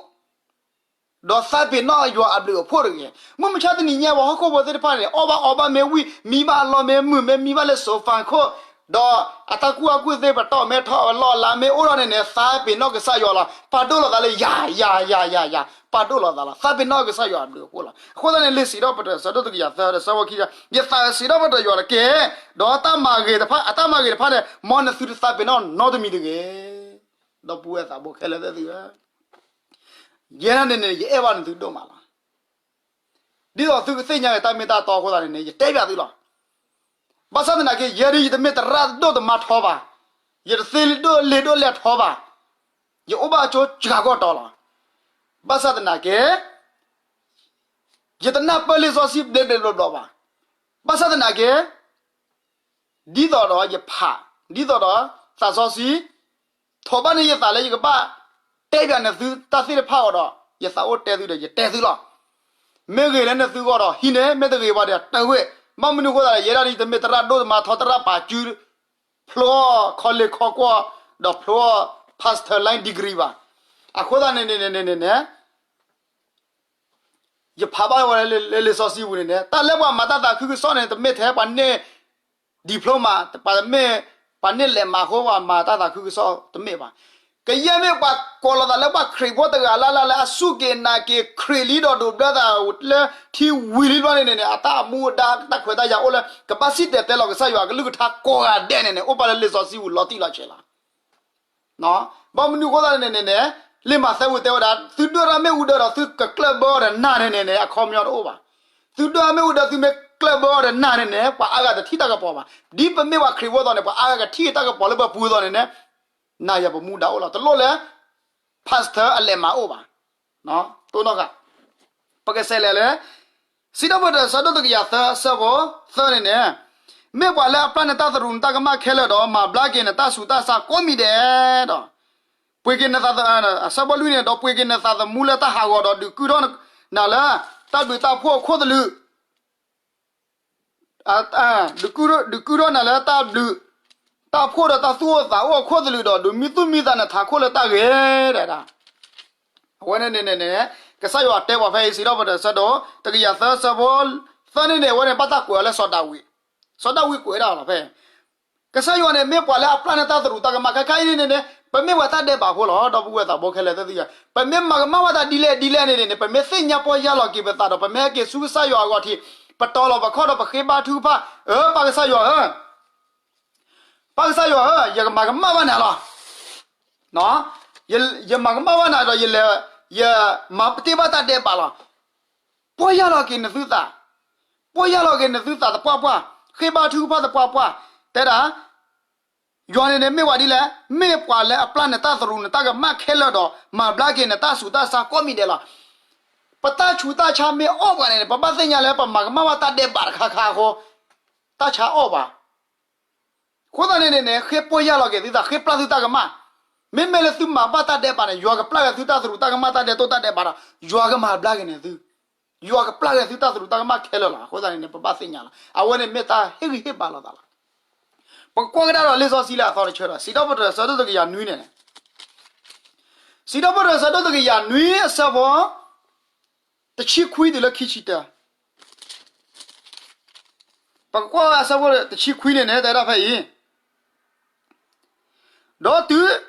ဒီးသးပ့ၤနီၣ်ယွၤအဘျုးအဖှိၣ်တဂ့ၤ. မုၢ်မဆါတနံၤညါ ပှၤဟီၣ်ခိၣ်ဖိသ့ၣ်တဖၣ်န့ၣ် အီၣ်ဘၣ်အီဘၣ်မ့ၢ်ဝံၣ်, မံဘၣ်အလီၢ်မ့ၢ်မုာ်, မ့ၢ်မံဘၣ်လၢ sofa ခိၣ်, ဒီးအတၢ်ကူၣ်ဘၣ်ကူၣ်သ့ ပတီၢ်မ့ၢ်ထီၣ် အလီၢ်အလၤမ့ၢ်အိၣ်ထီၣ်န့ၣ်န့ၣ် သးပ့ၤနီၣ်ကစၢ်ယွၤလီၤ. ပာ်ဒိၣ်လီၤသးလၢယၤ, ယၤ, ယၤ, ယၤ, ယၤ, ပာ်ဒိၣ်လီၤသးလီၤ. သးပ့ၤနီၣ်ကစၢ်ယွၤအဘျုးအဖှိၣ်လီၤ. အဃိသတးန့ၣ် လံာ်စံးထီၣ်ပတြၢၤ အဆၢဒိၣ်တကယၤသၢ ဒီးအဆၢဖိခံ, ယသးစံးထီၣ်ပတြၢၤယွၤတက့ၢ်, ဒီးတၢ်မၤဂ့ၤတဖၣ်, အတၢ်မၤဂ့ၤတဖၣ်န့ၣ် မ်နသုတသးပ့ၤနီၣ်နီတမံၤတဂ့ၤ. ဒီပုၢ်ဝဲၢ်သးဘိခဲလၢာ်သ့ၣ်သုဧၢ, ယဲဒၣ်န့ၣ်န့ၣ် ယအဲၣ်ဘၣ်နသုဒိၣ်မးလီၤ. ဒ်သိးသုကသ့ၣ်ညါက့ၤတၢ်မ့ၢ်တၢ်တီအဃိသတးန့ၣ်န့ၣ် ယတဲပၠးသုလီၤ. ဘၣ်ဆၣ်သနာ်က့ ယဲဒၣ်ယတမ့ၢ်သရၣ်ဒိၣ်သမါထီဘၣ်, ယတသ့ဒိၣ်လ့ၤဒိၣ်လဲၢ်ထီဘၣ်, ယအိၣ်ဘၣ်အကၠိစှၤကီၢ်တီလီၤ. ဘၣ်ဆၣ်သနာ်က့ ယတနၢ်ပၢၢ်လံာ်စီဆှံဘျ့ဘျ့ဘျီဘျီဘၣ်. ဘၣ်ဆၣ်သနာ်က့ ဒ်သိးဒီးယဖး, ဒ်သိးဒီးသးစီဆှံ ထိးဘၣ်န့ၢ်ယသးလၢယကဘၣ်တဲပၠးနသုတၢ်သ့ၣ်တဖၣ်အီၤဒီး ယသးအိၣ်တဲသုဒီးယတဲသုလီၤ. မ့ၢ်ဂ့ၤလၢနသုဂီၢ်ဒီးဟံးန့ၢ်, မ့ၢ်တဂ့ၤဘၣ်ဒီးတၢ်ဝဲ, ဘၣ်မနုၤအဃိသတးဒီး ယဲဒၣ်ဒ်ယတမ့ၢ်သရၣ်ဒိၣ်သမါထီ သရၣ်ပာ်စု ဖျိခီလ့ၣ်ခီကွီၢ်, ဒီးဖျိ pastor line degree ဘၣ်. အဃိသတးန့ၣ်န့ၣ်န့ၣ်န့ၣ်န့ၣ် ယဖးဘၣ်ဝဲလၢလံာ်စီဆှံပူၤန့ၣ်န့ၣ် တၢ်လၢပှၤမၤတၢ်သးခုကစီၣ်န့ၣ် တမ့ၢ်ထဲပှၤန့ၢ် diploma, ပှၤမ့ၢ် ပှၤန့ၢ်လဲးမးအဃိ ပှၤမၤတၢ်သးခုကစီၣ်တမ့ၢ်ဘၣ်. ကယဲၢ်မ့ၢ်ပှၤကိးလီၤသးလၢပှၤခရံာ်ဖိတဂၤလၢ်လၢ်လၢ အစူၢ်က့ၤနာ်က့ၤခရံာ်လံဒီးဒိးဘျၢသးလၢထံဝံၤလံဘျီန့ၣ်န့ၣ်န့ၣ် အတၢ်အမူအဒါ တၢ်ခွဲးတၢ်ယာ်အိၣ်လၢ ကဘၣ်စံၣ်တဲၤတဲလီၤကစၢ်ယွၤအကလုၢ်ကထါကိးဂၤဒဲးန့ၣ်န့ၣ် အိၣ်ပာ်လၢလံာ်စီဆှံပူၤလီၤတံၢ်လီၤဆဲးလီၤ. ဘၣ်မနုၤအဃိသတးန့ၣ်န့ၣ်န့ၣ် လံာ်မးသဲပူၤတဲဝဲဒၣ် သုဒွဲၣ်တၢ်မ့ၣ်အူဒၢဒီးသုကကျၢၢ်ဘၢအီၤဒီးနၢ်န့ၣ်န့ၣ်န့ၣ် အခီပညီတအိၣ်ဘၣ်. သုဒွဲၣ်တၢ်မ့ၣ်အူဒၢ သုမ့ၢ်ကျၢၢ်ဘၢအီၤဒီးနၢ်န့ၣ်န့ၣ် ပှၤအါဂၤတထံၣ်တၢ်ကပီၤဘၣ်. ဒ်ပမ့ၢ်ပှၤခရံာ်ဖိအသိးန့ၣ် ပှၤအါဂၤကထံၣ်တၢ်ကပီၤလၢပပူၤအသိးန့ၣ်န့ၣ် နၤယၤပမူဒါအိၣ်လီၤ. တလိၣ်လၢ pastor အလဲးမးအိၣ်ဘၣ်. တိၢ်နီၣ်ဃာ် ပကစးလဲၤလၢ စံးထီၣ်ပတြၢၤ အဆၢဒိၣ်တကယၤသၢ အဆၢဖိသၢန့ၣ်န့ၣ်, မ့ၢ်ပှၤလၢအပျၢ်နတၢ်သရူးနတၢ်ကမၣ်ခဲလၢာ်ဒီး မၤဘျါက့ၤနတၢ်ဆူးတၢ်ဆါကိးမံၤဒဲးဒီး, ပှ့ၤက့ၤနသး, အဆၢဖိလွံၢ်န့ၣ်, ဒီးပှ့ၤက့ၤနသးသမူလၢတၢ်ဟးဂီၤဒီး ဒုးကုၢ်ထီၣ်နၤလၢ တၢ်ဘျုးတၢ်ဖှိၣ်အခိၣ်သလုး ဒုးကုၢ်ထီၣ်နၤလၢတၢ်ဘျုးတၢ်ဖှိၣ်ဒီးတၢ်သူၣ်အိၣ်သးအိၣ်အခိၣ်သလုးဒီး ဒုးမံသူၣ်မံသးနထးခိၣ်လၢတၢ်ဂ့ၤဒဲး. အဝဲန့ၣ်န့ၣ်န့ၣ်န့ၣ် ကစၢ်ယွၤတဲပှၤဖဲအံၤ စံးထီၣ်ပတြၢၤ အဆၢဒိၣ်တကယၤသၢ အဆၢဖိသၢန့ၣ်န့ၣ် အဝဲန့ၣ်ဘၣ်တၢ်ကွဲးအီၤလၢစီၤဒၤဝံး, စီၤဒၤဝံးကွဲးဒၣ်အီၤလီၤဖဲ ကစၢ်ယွၤန့ၣ် မ့ၢ်ပှၤလၢအပျၢ်နတၢ်သရူးတၢ်ကမၣ်ခဲခဲအံၤန့ၣ်န့ၣ် ပမ့ၢ်ပှၤတၢ်ဒဲးဘးဖိလီၤ. ဒီပုၢ်ဝဲၢ်သးဘိခဲလၢာ်သ့ၣ်သုဧၢ, ပမ့ၢ်မၤကမၣ်ဝဲတၢ်ဒ်လဲၣ်ဒ်လဲၣ်န့ၣ်န့ၣ် ပမ့ၢ်သ့ၣ်ညါပီၢ်ယၢ်လီၤက့ၤပသးဒီး ပမ့ၢ်ဟဲက့ၤဆူကစၢ်ယွၤအဂီၢ်ထံး, ပတီၤလီၤပခီၣ်ဒီးပဃ့ဘါထုကဖၣ်, အၢ ပၢ်ကစၢ်ယွၤဧၢ, ပၢ်ကစၢ်ယွၤဧၢ, ယကမၤကမၣ်ဘၣ်နၤလီၤ. ယမၤကမၣ်ဘၣ်နၤဒီး ယလဲၤ, ယမၤတ့ၢ်ဘၣ်တၢ်ဒဲးဘးလီၤ. ပီၢ်ယၢ်လီၤက့ၤနသုသး, ပီၢ်ယၢ်လီၤက့ၤနသုသးသပှၢ်ပှၢ်, ဃ့ဘါထုကဖၣ်သပှၢ်ပှၢ်, တဲဒၣ် ယွၤန့ၣ်န့ၣ်မ့ၢ်ပှၤဒ်လဲၣ်, မ့ၢ်ပှၤလၢအပျၢ်နတၢ်သရူးနတၢ်ကမၣ်ခဲလၢာ်ဒီး မၤဘျါက့ၤနတၢ်ဆူးတၢ်ဆါကိးမံၤဒဲးလီၤ. ပတၢ်ဆူးတၢ်ဆါမ့ၢ်အီၣ်ပှၤန့ၣ်န့ၣ် ပဘၣ်သ့ၣ်ညါလၢပမၤကမၣ်ဘၣ်တၢ်ဒဲးဘးတခါခါအဃိ, တၢ်ဆါအီၣ်ပှၤ အဃိသတးန့ၣ်န့ၣ်န့ၣ် ဃ့ပီၢ်ယၢ်လီၤက့ၤသုသး, ဃ့ပျၢ်သုတၢ်ကမၣ်. မ့မ့ၢ်လၢသုမၤဘၣ်တၢ်ဒဲးဘးန့ၣ် ယွၤကပျၢ်က့ၤသုတၢ်သရူးတၢ်ကမၣ်တၢ်ဒဲးတိၢ်တၢ်ဒဲးဘးဒီး ယွၤကမၤဘျါက့ၤန့ၣ်သု, ယွၤကပျၢ်က့ၤသုတၢ်သရူးတၢ်ကမၣ်ခဲလၢာ်လီၤ. အဃိသတးန့ၣ်န့ၣ် ပဘၣ်သ့ၣ်ညါလီၤ. အဝဲန့ၣ်မ့ၢ်တၢ်ဟ့ၣ်ဂံၢ်ဟ့ၣ်ဘါလိာ်သးလီၤ. ပကကွၢ်ကဒါဒီးလံာ်စီဆှံလၢအသီတဆၢဒီး စံးထီၣ်ပတြၢၤအဆၢဒိၣ်တကယၤနွံန့ၣ်, စံးထီၣ်ပတြၢၤအဆၢဒိၣ်တကယၤနွံအဆၢဖိ တဆံခွံတုၤလၢခံဆံတၢ ပကကွၢ်ဝဲအဆၢဖိတဆံခွံန့ၣ်န့ၣ် တဲဒၣ်ဖဲအံၤ, ဒီးတုၤ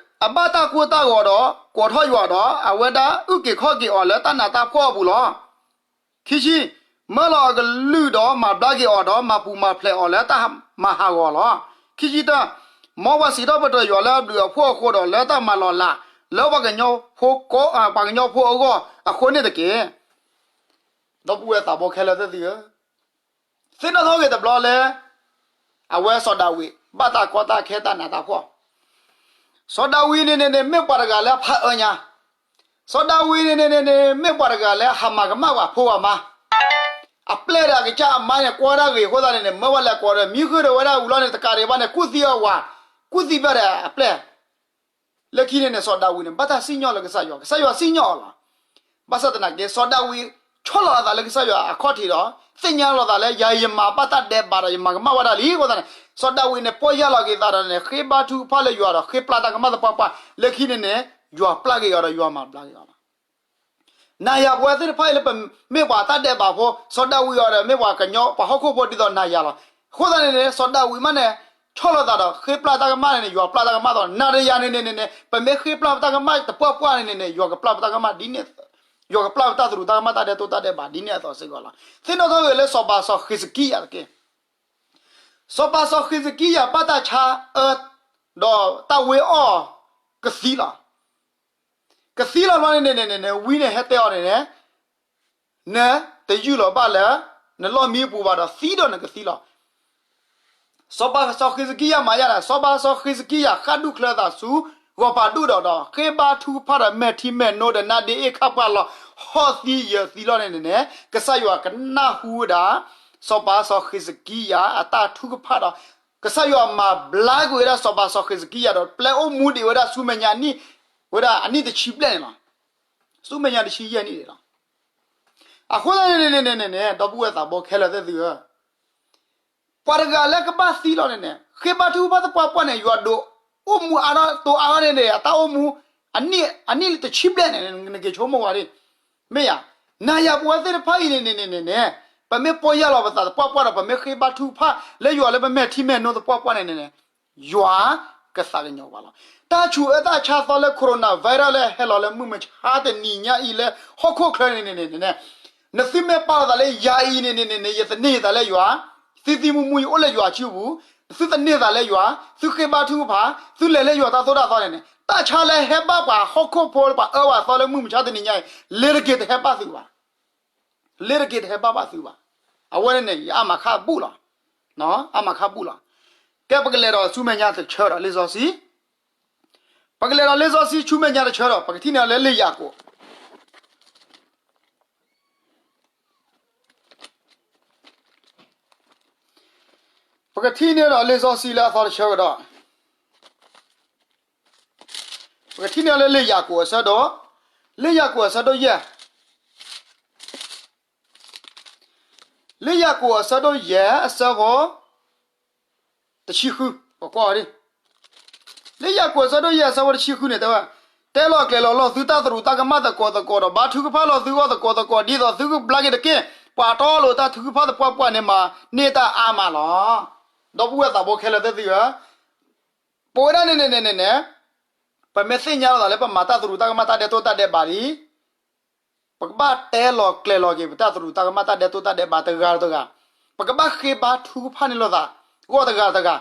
အဘၣ်တၢ်ကိၢ်တၢ်ဂီၤဒီး ကိးထီၣ်ယွၤဒီး အဝဲဒၣ်အုၣ်က့ၤခီၣ်က့ၤအီၤလၢတၢ်နးတၢ်ဖှီၣ်အပူၤလီၤ. ခံဆံ, မၢလီၤအကလုၢ်ဒီးမၤဘျါက့ၤအီၤဒီး မၤပူၤမၤဖျဲးအီၤလၢတၢ်မၤဟးဂီၤလီၤ. ခံဆံတၢ, မ်ပှၤစံးထီၣ်ပတြၢၤယွၤလၢအဘျုးအဖှိၣ်အဃိဒီး လၢတၢ်မၤလီၤလးလၢပှၤကညီဖိ, ပှၤကညီဖိအဂီၢ်အဃိန့ၣ်တက့ၢ်. ဒီပုၢ်ဝဲၢ်သးဘိခဲလၢာ်သ့ၣ်သုဧၢ, သ့ၣ်နီၣ်ထီၣ်ဂ့ၤတဘျီလၢ အဝဲစီၤဒၤဝံး ဘၣ်တၢ်ကီတၢ်ခဲတၢ်နးတၢ်ဖှီၣ်, စီၤဒၤဝံးန့ၣ်န့ၣ်န့ၣ် မ့ၢ်ပှၤတဂၤလၢအဖးအၢညါ, စီၤဒၤဝံးန့ၣ်န့ၣ်န့ၣ်န့ၣ် မ့ၢ်ပှၤတဂၤလၢအဟးမၤကမၣ်ပှၤဖိပှၤမါ, အပျဲၢ်ဒီးအကစၢ်အမါန့ၣ် ကွၢ်ဝဲဒၣ်ဂ့ၤအဃိသတးန့ၣ်န့ၣ် မၢဝဲလဲၤကိးဒီး မံဃုာ်ဒီးဝဲဒၣ်ဝံၤလီၤန့ၣ် တကးဒံးဘၣ်န့ၣ် ကူၣ်သံအဝၤ, ကူၣ်သံဘၣ်ဒီးအပျဲၢ် လၢခံန့ၣ်န့ၣ် စီၤဒၤဝံးန့ၣ် ဘၣ်တၢ်စံၣ်ညီၣ်လၢကစၢ်ယွၤ, ကစၢ်ယွၤစံၣ်ညီၣ်အီၤလီၤ. ဘၣ်ဆၣ်သနာ်က့ စီၤဒၤဝံး ဆီၣ်လီၤအသးလၢကစၢ်ယွၤအခီၣ်ထံးဒီး သ့ၣ်ညါလီၤသးလၢ ယၤယမၤဘၣ်တၢ်ဒဲးဘးဒီး ယမၤကမၣ်ဝဲဒၣ်လံအဃိသတးန့ၣ် စီၤဒၤဝံးန့ၣ် ပီၢ်ယၢ်လီၤက့ၤသးဒီးန့ၣ် ဃ့ဘါထုကဖၣ်လၢယွၤဒီး ဃ့ပျၢ်တၢ်ကမၣ်သပှၢ်ပှၢ်, လၢခံန့ၣ်န့ၣ် ယွၤပျၢ်က့ၤအီၤဒီးယွၤမၤဘျါက့ၤအီၤလီၤ. နၤယၤပဝဲသ့ၣ်တဖၣ်အံၤလၢပမ့ၢ်ပှၤတၢ်ဒဲးဘးဖိ, စီၤဒၤဝံးအံၤဒီး မ့ၢ်ပှၤကညီ ပှၤဟီၣ်ခိၣ်ဖိဒ်သိးနၤယၤလီၤ. အဃိသတးန့ၣ်န့ၣ် စီၤဒၤဝံးမးန့ၣ် ဆီၣ်လီၤသးဒီး ဃ့ပျၢ်တၢ်ကမၣ်န့ၣ်န့ၣ် ယွၤပျၢ်တၢ်ကမၣ်သိး နၤဒီးယၤန့ၣ်န့ၣ်န့ၣ် ပမ့ၢ်ဃ့ပျၢ်ပတၢ်ကမၣ်တပှၢ်ပှၢ်န့ၣ်န့ၣ်န့ၣ် ယွၤကပျၢ်ပတၢ်ကမၣ်ဒ်န့ၣ်, ယွၤကပျၢ်ပတၢ်သရူးတၢ်ကမၣ်တၢ်ဒဲးတိၢ်တၢ်ဒဲးဘးဒ်န့ၣ်အသိးစ့ၢ်ကီးလီၤ. သ့ၣ်နီၣ်ထီၣ်ဂ့ၤလၢစီၤပၤစီၤဃံးစကံယၤတက့ၢ်. စီၤပၤစီၤဃံးစကံယၤဘၣ်တၢ်ဆါအၢ ဒီးတၢ်ဝ့အီၣ်ကသံလီၤ. ကသံလီၤဘျီန့ၣ်န့ၣ်န့ၣ် ဝံန့ၣ်ဟဲတဲအီၤန့ၣ်န့ၣ် နတယုၢ်လီၤဘၣ်လၢ နလီၢ်မံအပူၤဘၣ်ဒီး သံဒီးနကသံလီၤ. စီၤပၤစီၤဃံးစကံယၤမၤယၤဒီး စီၤပၤစီၤဃံးစကံယၤဃၣ်ဒူၣ်ချၢသးဆူ ဂီၤပၤဒူၣ်ဒီး ဒီးဃ့ဘါထုကဖၣ်ဒီး မဲာ်ထံမဲာ်နိဒီးနါဒ့အ့ၣ်ခၣ်ပှၢ်လီၤ ဟီၣ်သံယၢၤသံလီၤန့ၣ်န့ၣ်န့ၣ် ကစၢ်ယွၤကနၢ်ဟူဝဲဒၣ် စီၤပၤစီၤဃံးစကံယၤအတၢ်ထုကဖၣ်ဒီး ကစၢ်ယွၤမၤဘျါကွံာ်ဝဲဒၣ်စီၤပၤစီၤဃံးစကံယၤဒီး ပျဲအိၣ်မူဒံးဝဲဒၣ်ဆူမဲာ်ညါနံၣ် ဝဲဒၣ်အနံၣ်တဆံဘျဲၣ်န့ၣ်လီၤ. ဆူမဲာ်ညါတဆံယဲၢ်နံၣ်န့ၣ်လီၤ. အဃိသတးန့ၣ်န့ၣ်န့ၣ်န့ၣ် ဒီပုၢ်ဝဲၢ်သးဘိခဲလၢာ်သ့ၣ်သုဧၢ, ပှၤတဂၤလၢကဘၣ်သံလီၤန့ၣ်န့ၣ် ဃ့ဘါထုကဖၣ်သပှၢ်ပှၢ်န့ၣ် ယွၤဒုးအိၣ်မူအါထီၣ်တိၤအါထီၣ်န့ၣ်န့ၣ် အတၢ်အိၣ်မူ အနံၣ် အနံၣ်တဆံဘျဲၣ်န့ၣ် နက့ၤဆိကမိၣ်ဝဲဒၣ် မ့ၢ်ယၤ, နၤယၤပဝဲသ့ၣ်တဖၣ်အံၤန့ၣ်န့ၣ်န့ၣ်န့ၣ် ပမ့ၢ်ပီၢ်ယၢ်လီၤပသးသပှၢ်ပှၢ်ဒီး ပမ့ၢ်ဃ့ဘါထုကဖၣ်လၢယွၤလၢပမဲာ်ထံမဲာ်နိသပှၢ်ပှၢ်န့ၣ်န့ၣ်န့ၣ် ယွၤကသးကညီၤပှၤလီၤ. တၢ်ဆူးအၢတၢ်ဆါသီလၢ coronavirus လၢဟဲလီၤလၢမုၢ်မဆါတနံၤညါအံၤလၢဟီၣ်ခိၣ်ချၢန့ၣ်န့ၣ်န့ၣ်န့ၣ် နသုမ့ၢ်ပာ်လီၤသးလၢယၤအံၤန့ၣ်န့ၣ်န့ၣ် ယသန့ၤသးလၢယွၤ, သံသံမူမူယအိၣ်လၢယွၤအစုပူၤ, သုသန့ၤသးလၢယွၤ, သုဃ့ဘါထုကဖၣ်, သုလဲၤလၢယွၤတၢ်သိၣ်တၢ်သီန့ၣ်န့ၣ် တၢ်ဆါလၢဟဲဘၣ်ပှၤဟီၣ်ခိၣ်ဖိလၢပှၤအၢပှၤသီလၢမုၢ်မဆါတနံၤညါအံၤ လ့ၤတက့ၤတဟဲဘၣ်သုဘၣ် လ့ၤတက့ၤတဟဲဘၣ်ဘၣ်သုဘၣ်. အဝဲန့ၣ်န့ၣ် ယအါမးခါဘူၣ်လီၤ. အါမးခါဘူၣ်လီၤ. ကဲပကလဲၤဒီးဆူမဲာ်ညါတဆၢဒီးလံာ်စီဆှံ, ပကလဲၤဒီးလံာ်စီဆှံဆူမဲာ်ညါတဆၢဒီး ပကထံၣ်န့ၢ်အီၤလၢလံာ်ယၤကိာ် ပကထံၣ်န့ၢ်ဒီးလံာ်စီဆှံလၢအသီတဆၢကဒီး, ပကထံၣ်န့ၢ်အီၤလၢလံာ်ယၤကိာ်အဆၢဒိၣ်, လံာ်ယၤကိာ်အဆၢဒိၣ်ယဲၢ်, လံာ်ယၤကိာ်အဆၢဒိၣ်ယဲၢ်အဆၢဖိ တဆံဃု, ပကွၢ်အီၤဒ်, လံာ်ယၤကိာ်အဆၢဒိၣ်ယဲၢ်အဆၢဖိတဆံဃုန့ၣ် တဲဝဲ, တဲလီၤကျဲၤလီၤလီၤသုတၢ်သရူးတၢ်ကမၣ်သကိးသကိးဒီး ဘါထုကဖၣ်လီၤသုဂီၢ်သကိးသကိး ဒ်သိးသုကဘျါက့ၤတက့ၢ်. ပှၤတီလိၤတၢ်ထုကဖၣ်သပှၢ်ပှၢ်န့ၣ် မၤန့ၢ်တၢ်အါမးလီၤ. ဒီပုၢ်ဝဲၢ်သးဘိခဲလၢာ်သ့ၣ်သုဧၢ, ပဝဲဒၣ်န့ၣ်န့ၣ်န့ၣ်န့ၣ် ပမ့ၢ်သ့ၣ်ညါလိာ်သးလၢပမၤတၢ်သရူးတၢ်ကမၣ်တၢ်ဒဲးတိၢ်တၢ်ဒဲးဘးလံ, ပကဘၣ်တဲလီၤကျဲၤလီၤက့ၤ ပတၢ်သရူးတၢ်ကမၣ်တၢ်ဒဲးတိၢ်တၢ်ဒဲးဘးတဂၤဒီးတဂၤ, ပကဘၣ်ဃ့ဘါထုကဖၣ်န့ၢ်လိာ်သး, ဂီၢ်တဂၤတဂၤ,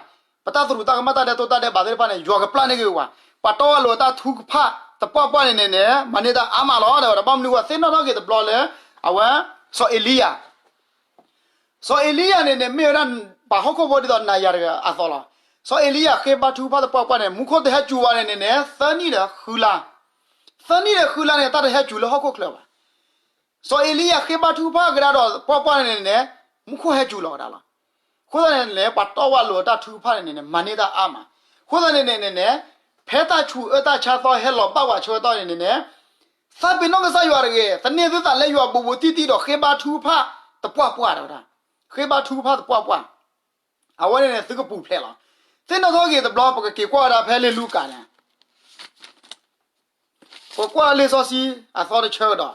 ပတၢ်သရူးတၢ်ကမၣ်တၢ်ဒဲးတိၢ်တၢ်ဒဲးဘးသ့ၣ်တဖၣ်န့ၣ် ယွၤကပျၢ်န့ၢ်က့ၤဝဲ, ပှၤတီဝဲလိာ်တၢ်ထုကဖၣ်သပှၢ်ပှၢ်န့ၣ်န့ၣ်န့ၣ် မၤန့ၢ်တၢ်အါမးလီၤ တဲဝဲဒၣ်. ဘၣ်မနုၤအဃိ သ့ၣ်နီၣ်ထီၣ်က့ၤတဘျီလၢ အဝဲ စီၤအ့လံယၤ စီၤအ့လံယၤန့ၣ်န့ၣ် မ့ၢ်ဝဲဒၣ်ပှၤဟီၣ်ခိၣ်ဖိဒ်သိးနၤယၤတဂၤအသိးလီၤ. စီၤအ့လံယၤဃ့ဘါထုကဖၣ်သပှၢ်ပှၢ်န့ၣ် မူခိၣ်တဟဲစူၤဘၣ်န့ၣ်န့ၣ်န့ၣ် သၢနံၣ်ဒီးဃုလါ, သၢနံၣ်ဒီးဃုလါန့ၣ် တၢ်တဟဲစူၤလၢဟီၣ်ခိၣ်ချၢဘၣ်. စီၤအ့လံယၤဃ့ဘါထုကဖၣ်ကဒါဒီးသပှၢ်ပှၢ်န့ၣ်န့ၣ်န့ၣ် မူခိၣ်ဟဲစူၤလီၤကဒါလီၤ. အဃိသတးန့ၣ်န့ၣ် ပှၤတီဝဲလိာ်တၢ်ထုကဖၣ်န့ၣ်န့ၣ်န့ၣ် မၤန့ၢ်တၢ်အါမး. အဃိသတးန့ၣ်န့ၣ်န့ၣ်န့ၣ် ဖဲတၢ်ဆူးအၢတၢ်ဆါသီဟဲလီၤဘၣ်ဝဲဆၢကတီၢ်န့ၣ်န့ၣ်န့ၣ် သးပ့ၤနီၣ်ကစၢ်ယွၤတဂ့ၤ, သန့ၤသုသးလၢယွၤဘူးဘူးတံၢ်တံၢ်ဒီး ဃ့ဘါထုကဖၣ်သပှၢ်ပှၢ်တဲဝဲဒၣ်, ဃ့ဘါထုကဖၣ်သပှၢ်ပှၢ်, အဝဲန့ၣ်န့ၣ် သုကပူၤဖျဲးလီၤ. သ့ၣ်နီၣ်ထီၣ်က့ၤတဘျီ ပကက့ၤကွၢ်ဝဲဒၣ်ဖဲလံာ်လူၤကၣ်န့ၣ် ပကွၢ်လံာ်စီဆှံအသီတဆၢကဒီး,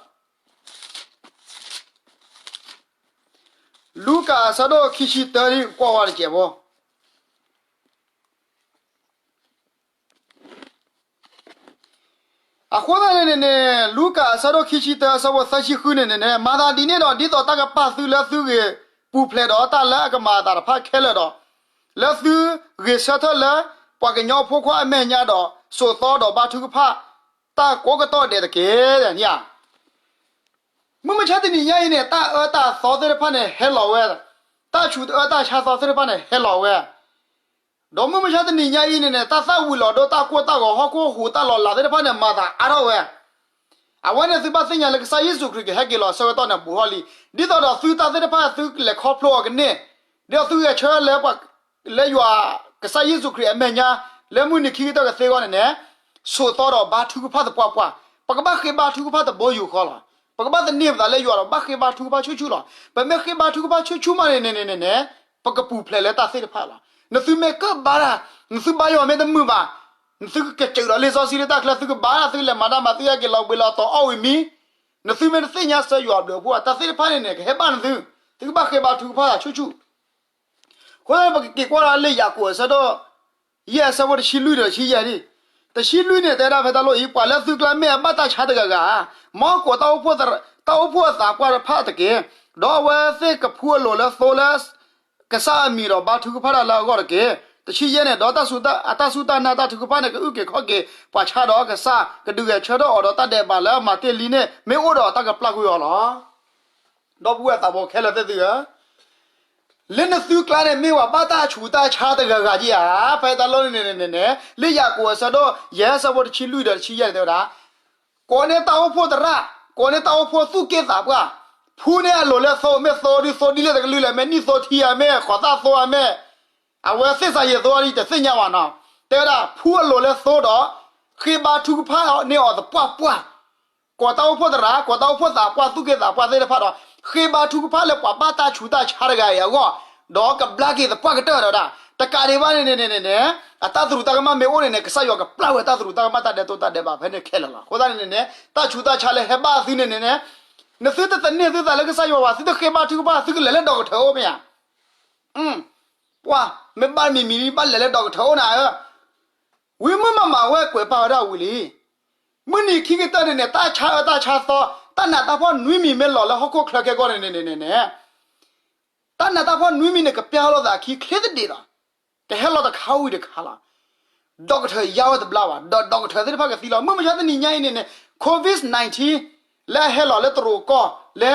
လူၤကၣ်အဆၢဒိၣ်ခံဆံတၢ ဒ်ကွၢ်ဝဲတကဲးဖိ အဃိသတးန့ၣ်န့ၣ်န့ၣ် လူၤကၣ်အဆၢဒိၣ်ခံဆံတၢ အဆၢဖိသၢဆံဃုန့ၣ်န့ၣ်န့ၣ် မၤသးဒ်န့ၣ်ဒီး ဒ်သိးတၢ်ကပာ်သုလၢသုဂ့ၤပူၤဖျဲးဒီးတၢ်လၢအကမၤအသးတဖၣ်ခဲလၢာ်ဒီး လၢသုဂ့ၤဆၢထၢၣ်လၢပှၤကညီအဖိခွါအမဲာ်ညါဒီး စိာ်သီဒီးဘါထုကဖၣ်တၢ်ကိးကတီၢ်ဒဲးတက့ၢ်. မုၢ်မဆါတနံၤညါအံၤန့ၣ် တၢ်အၢတၢ်သီသ့ၣ်တဖၣ်န့ၣ်ဟဲလီၤဝဲ, တၢ်ဆူးတၢ်အၢတၢ်ဆါသီသ့ၣ်တဖၣ်န့ၣ်ဟဲလီၤဝဲ, ဒီးမုၢ်မဆါတနံၤညါအံၤန့ၣ်န့ၣ် တၢ်သၣ်ဝံၤလီၤဒိ တၢ်ကိၢ်တၢ်ဂီၤ ဟီၣ်ခိၣ်ဟူးတၢ်လီၤလးသ့ၣ်တဖၣ်န့ၣ် မၤသးအါထီၣ်ဝဲ. အဝဲန့ၣ်သုဘၣ်သ့ၣ်ညါလၢကစၢ်ယ့ၣ်ၡူးခရံာ်ကဟဲက့ၤလီၤအဆၢကတီၢ်န့ၣ် ဘူးထီၣ်လံ. ဒ်သိးဒီးသုတၢ်သ့ၣ်တဖၣ်သုလဲၤခီဖျိအီၤကန့ၢ်, ဒီးသုဂဲၤဆၢထၢၣ်လၢ လၢယွၤကစၢ်ယ့ၣ်ၡူးခရံာ်အမဲာ်ညါ လၢမုၢ်နံၤခံကတၢၢ်ကသ့အဂီၢ်န့ၣ်န့ၣ် စိာ်သီဒီးဘါထုကဖၣ်သပှၢ်ပှၢ်, ပကဘၣ်ဃ့ဘါထုကဖၣ်တဘိယူၢ်ဃီလီၤ. ပကဘၣ်သန့ၤပသးလၢယွၤဒီး ဘၣ်ဃ့ဘါထုကဖၣ်ဆူၣ်ဆူၣ်လီၤ. ပမ့ၢ်ဃ့ဘါထုကဖၣ်ဆူၣ်ဆူၣ်မးန့ၣ်န့ၣ်န့ၣ်န့ၣ် ပကပူၤဖျဲးလၢတၢ်သ့ၣ်တဖၣ်လီၤ. နသုမ့ၢ်ကၢၣ်ဘါတၢ်, နသုဘါယွၤမ့ၢ်တမုာ်ဘၣ်, နသုကစၢးဒီးလံာ်စီဆှံလၢတၢ်ချၢ သုကဘါတၢ် သုကလဲၤမၤတၢ်မၤ သုကဟဲက့ၤလီၤဘှံးလီၤတီၤအီၣ်ဝံၤမံ, နသုမ့ၢ်တသ့ၣ်ညါစၢၤယွၤအဘျုးအဖှိၣ် တၢ်သ့ၣ်တဖၣ်န့ၣ်န့ၣ် ကဟဲဘၣ်နသု, သုကဘၣ်ဃ့ဘါထုကဖၣ်သးဆူၣ်ဆူၣ် အဃိသတးန့ၣ် ပကက့ၤကွၢ်ဒီးလံာ်ယၤကိာ်အဆၢဒိၣ်ယဲၢ် အဆၢဖိတဆံလွံၢ်ဒီးတဆံယဲၢ်န့ၣ်, တဆံလွံၢ်န့ၣ် တဲဒၣ်ဖဲတၢ်လီၢ်အံၤ ပှၤလၢသုကျါမ့ၢ်အဘၣ်တၢ်ဆါတဂၤဂၤဧါ, မ်အကိးတၢ်အိၣ်ဖှိၣ်သရၣ်, တၢ်အိၣ်ဖှိၣ်အသးပှၢ်တဖၣ်တက့ၢ်. ဒီးအဝဲသ့ၣ်ကဖှူအလိၤလၢသိလၢ ကစၢ်အမံၤဒီး ဘါထုကဖၣ်တၢ်လၢအဂီၢ်တက့ၢ်. တဆံယဲၢ်န့ၣ်, ဒီးတၢ်စူၢ်တၢ်နာ်တၢ်ထုကဖၣ်န့ၣ် ကအုၣ်က့ၤခီၣ်က့ၤပှၤဆါဒီး ကစၢ်ကဒုးဂဲၤဆၢထၢၣ်အီၤဒီး တၢ်ဒဲးဘးလၢအမၤတ့ၢ်လံန့ၣ် မ့ၢ်အိၣ်ဒီးတၢ်ကပျၢ်ကွံာ်အီၤလီၤ. ဒီပုၢ်ဝဲၢ်သးဘိခဲလၢာ်သ့ၣ်သုဧၢ, လၢနသုကျါန့ၣ် မ့ၢ်ပှၤဘၣ်တၢ်ဆူးတၢ်ဆါတဂၤဂၤဧါ, ဖဲတၢ်လီၢ်န့ၣ်န့ၣ်န့ၣ်, လံာ်ယၤကိာ်အဆၢဒိၣ်ယဲၢ် အဆၢဖိတဆံလွံၢ်ဒီးတဆံယဲၢ်န့ၣ် တဲဝဲဒၣ်, ကိးန့ၢ်တၢ်အိၣ်ဖှိၣ်သရၣ်, ကိးန့ၢ်တၢ်အိၣ်ဖှိၣ်သူၣ်က့သးပှၢ်, ဖှူန့ၢ်အလိၤလၢသိ, မ့ၢ်သိဒုးသိဒ်လဲၣ်တကလုာ်လဲၣ်, မ့ၢ်နံၣ်သိထံဧါ, မ့ၢ်ဃိးသၣ်သိဧါ, မ့ၢ် အဝဲသ့ၣ်စၤယံးသိအံၤ တသ့ၣ်ညါဘၣ်နီၤ, တဲဝဲဒၣ် ဖှူအလိၤလၢသိဒီး ဃ့ဘါထုကဖၣ်န့ၢ်အီၤသပှၢ်ပှၢ်, ကိးတၢ်အိၣ်ဖှိၣ်သရၣ်, ကိးတၢ်အိၣ်ဖှိၣ်သးပှၢ်, သူၣ်က့သးပှၢ်သ့ၣ်တဖၣ်ဒီး ဃ့ဘါထုကဖၣ်လၢပှၤဘၣ်တၢ်ဆူးတၢ်ဆါတဂၤအံၤအဂီၢ်, ဒီးကဘျါက့ၤသပှၢ်ကတၢၢ်ဒီးဒၣ်, တကးဒံးဘၣ်န့ၣ်န့ၣ်န့ၣ်န့ၣ်, အတၢ်သရူးတၢ်ကမၣ်မ့ၢ်အိၣ်န့ၣ်န့ၣ် ကစၢ်ယွၤကပျၢ်ဝဲတၢ်သရူးတၢ်ကမၣ်တၢ်ဒဲးတိၢ်တၢ်ဒဲးဘးဖဲန့ၣ်ခဲလၢာ်လီၤ. အဃိသတးန့ၣ်န့ၣ်န့ၣ် တၢ်ဆူးတၢ်ဆါလၢဟဲဘၣ်သုန့ၣ်န့ၣ်န့ၣ်, နသုတသန့ၤသုသးလၢကစၢ်ယွၤဘၣ်, သုတဃ့ဘါထုကဖၣ်, သုကလဲၤလၢဒီကထၢၣ်အိၣ်မ့ၢ်ဧါ ပှၤမ့ၢ်ဘၣ်မံၤမံၤ ဘၣ်လဲၤလၢဒီကထၢၣ်အိၣ်နၤဧၢ, ဝံၤမုၢ်မးမးဝဲကွဲးပာ်ဝဲဒၣ်ဝံၤလံ. မုၢ်နံၤခံကတၢၢ်န့ၣ်န့ၣ် တၢ်ဆါအၢတၢ်ဆါသီ, တၢ်နးတၢ်ဖှီၣ်နွံမံၤမ့ၢ်လီၤလၢဟီၣ်ခိၣ်ချၢခဲကီၢ်န့ၣ်န့ၣ်န့ၣ်န့ၣ်, တၢ်နးတၢ်ဖှီၣ်နွံမံၤန့ၣ် ကပျၢ်လိာ်သးအခံချ့သဒံးလီၤ. ကဟဲလီၤတခါဝံၤတခါလီၤ. ဒီကထၢၣ်ယါဝဲတဘျါဘၣ်, ဒီးဒီကထၢၣ်သ့ၣ်တဖၣ်ကသံလီၤ. မုၢ်မဆါတနံၤညါအံၤန့ၣ်န့ၣ် COVID nineteen လၢအဟဲလီၤလၢတရူးကီၢ်, လၢ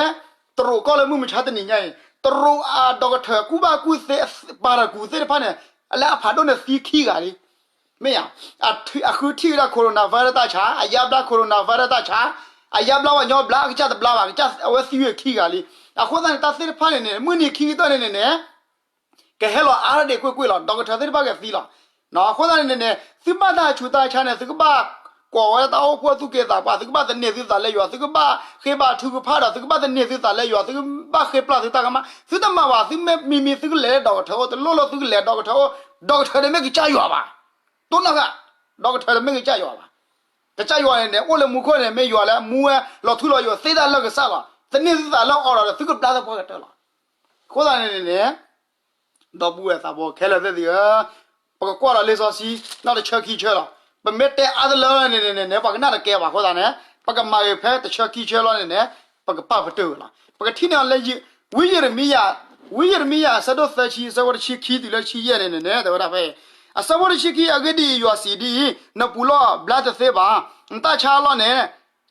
တရူးကီၢ်လၢမုၢ်မဆါတနံၤညါအံၤ, တရူးအဒီကထၢၣ်ကူၣ်ဘၣ်ကူၣ်သ့ ပၤတၢ်ကူၣ်သ့ၣ်တဖၣ်န့ၣ်, လၢအဖးဒိၣ်န့ၣ်သံခံဂၤလံ. မ့ၢ်ယါ, အဃုထံၣ်ဝဲဒၣ် coronavirus တၢ်ဆါ, အယါဘျါ coronavirus တၢ်ဆါ, အယါဘျါဝဲညီဘျါ အကစၢ်တဘျါဘၣ်, အဝဲသံဝဲခံဂၤလံ. အဃိသတးန့ၣ် တၢ်သ့ၣ်တဖၣ်န့ၣ်န့ၣ် မုၢ်နံၤခံကတၢၢ်န့ၣ်န့ၣ်န့ၣ် ကဟဲလီၤအါထီၣ်ဒံးကွ့ၢ်ကွ့ၢ်လီၤ. ဒီကထၢၣ်သ့ၣ်တဖၣ်ကသံလီၤ. အဃိသတးန့ၣ်န့ၣ် သုဘၣ်တၢ်ဆူးတၢ်ဆါန့ၣ် သုကဘၣ်ကိးဝဲဒၣ်တၢ်အိၣ်ဖှိၣ်သူၣ်က့သးပှၢ်, သုကဘၣ်သန့ၤသုသးလၢယွၤ, သုကဘၣ်ဃ့ဘါထုကဖၣ်ဒီး သုကဘၣ်သန့ၤသုသးလၢယွၤ, သုကဘၣ်ဃ့ပျၢ်သုတၢ်ကမၣ်, သုတမၤဘၣ်, သုမ့ၢ်မံၤမံၤ သုကလဲၤလၢဒီကထၢၣ်အိၣ်, တလိၣ်လိၣ်သုကလဲၤဒီကထၢၣ်အိၣ်, ဒီကထၢၣ်န့ၣ်မ့ၢ်ကစၢ်ယွၤဘၣ်. တိၢ်နီၣ်ဃာ်, ဒီကထၢၣ်န့ၣ်မ့ၢ်ကစၢ်ယွၤဘၣ်. ကစၢ်ယွၤန့ၣ်န့ၣ် အိၣ်လၢမူခိၣ်န့ၣ် မ့ၢ်ယွၤလၢမူဝဲလီၤထူလီၤယိာ်သ့တၢ်လၢကစၢ်လီၤ. သန့ၤသုသးလၢအီၤဒီး သုကဘျါသပှၢ်ကတၢၢ်လီၤ. အဃိသတးန့ၣ်န့ၣ်န့ၣ် ဒီပုၢ်ဝဲၢ်သးဘိခဲလၢာ်သ့ၣ်သုဧၢ, ပကကွၢ်ဒီးလံာ်စီဆှံ နီၢ်တဆၢခံဆၢလီၤ. ပမ့ၢ်တဲအါတလၢန့ၣ်န့ၣ်န့ၣ် ပှၤကနၣ်တကဲဘၣ်အဃိသတးန့ၣ် ပကမၤဂ့ၤဖဲတဆၢခံဆၢလီၤန့ၣ်န့ၣ် ပကပာ်ပတုာ်လီၤ. ပကထံၣ်န့ၢ်လၢ ဝံယံးရမံယၤ, ဝံယံးရမံယၤအဆၢဒိၣ်သၢဆံ အဆၢဖိတဆံခံတုၤလၢဆံယဲၢ်န့ၣ်န့ၣ် တဲဝဲဒၣ်ဖဲအံၤ, အဆၢဖိတဆံခံ အဂ့ၢ်ဒ်အံၤ, ယွၤစံးဒ်အံၤ, နပူၤလီၢ်ဘျါတသ့ဘၣ်. နတၢ်ဆါအလီၢ်န့ၣ်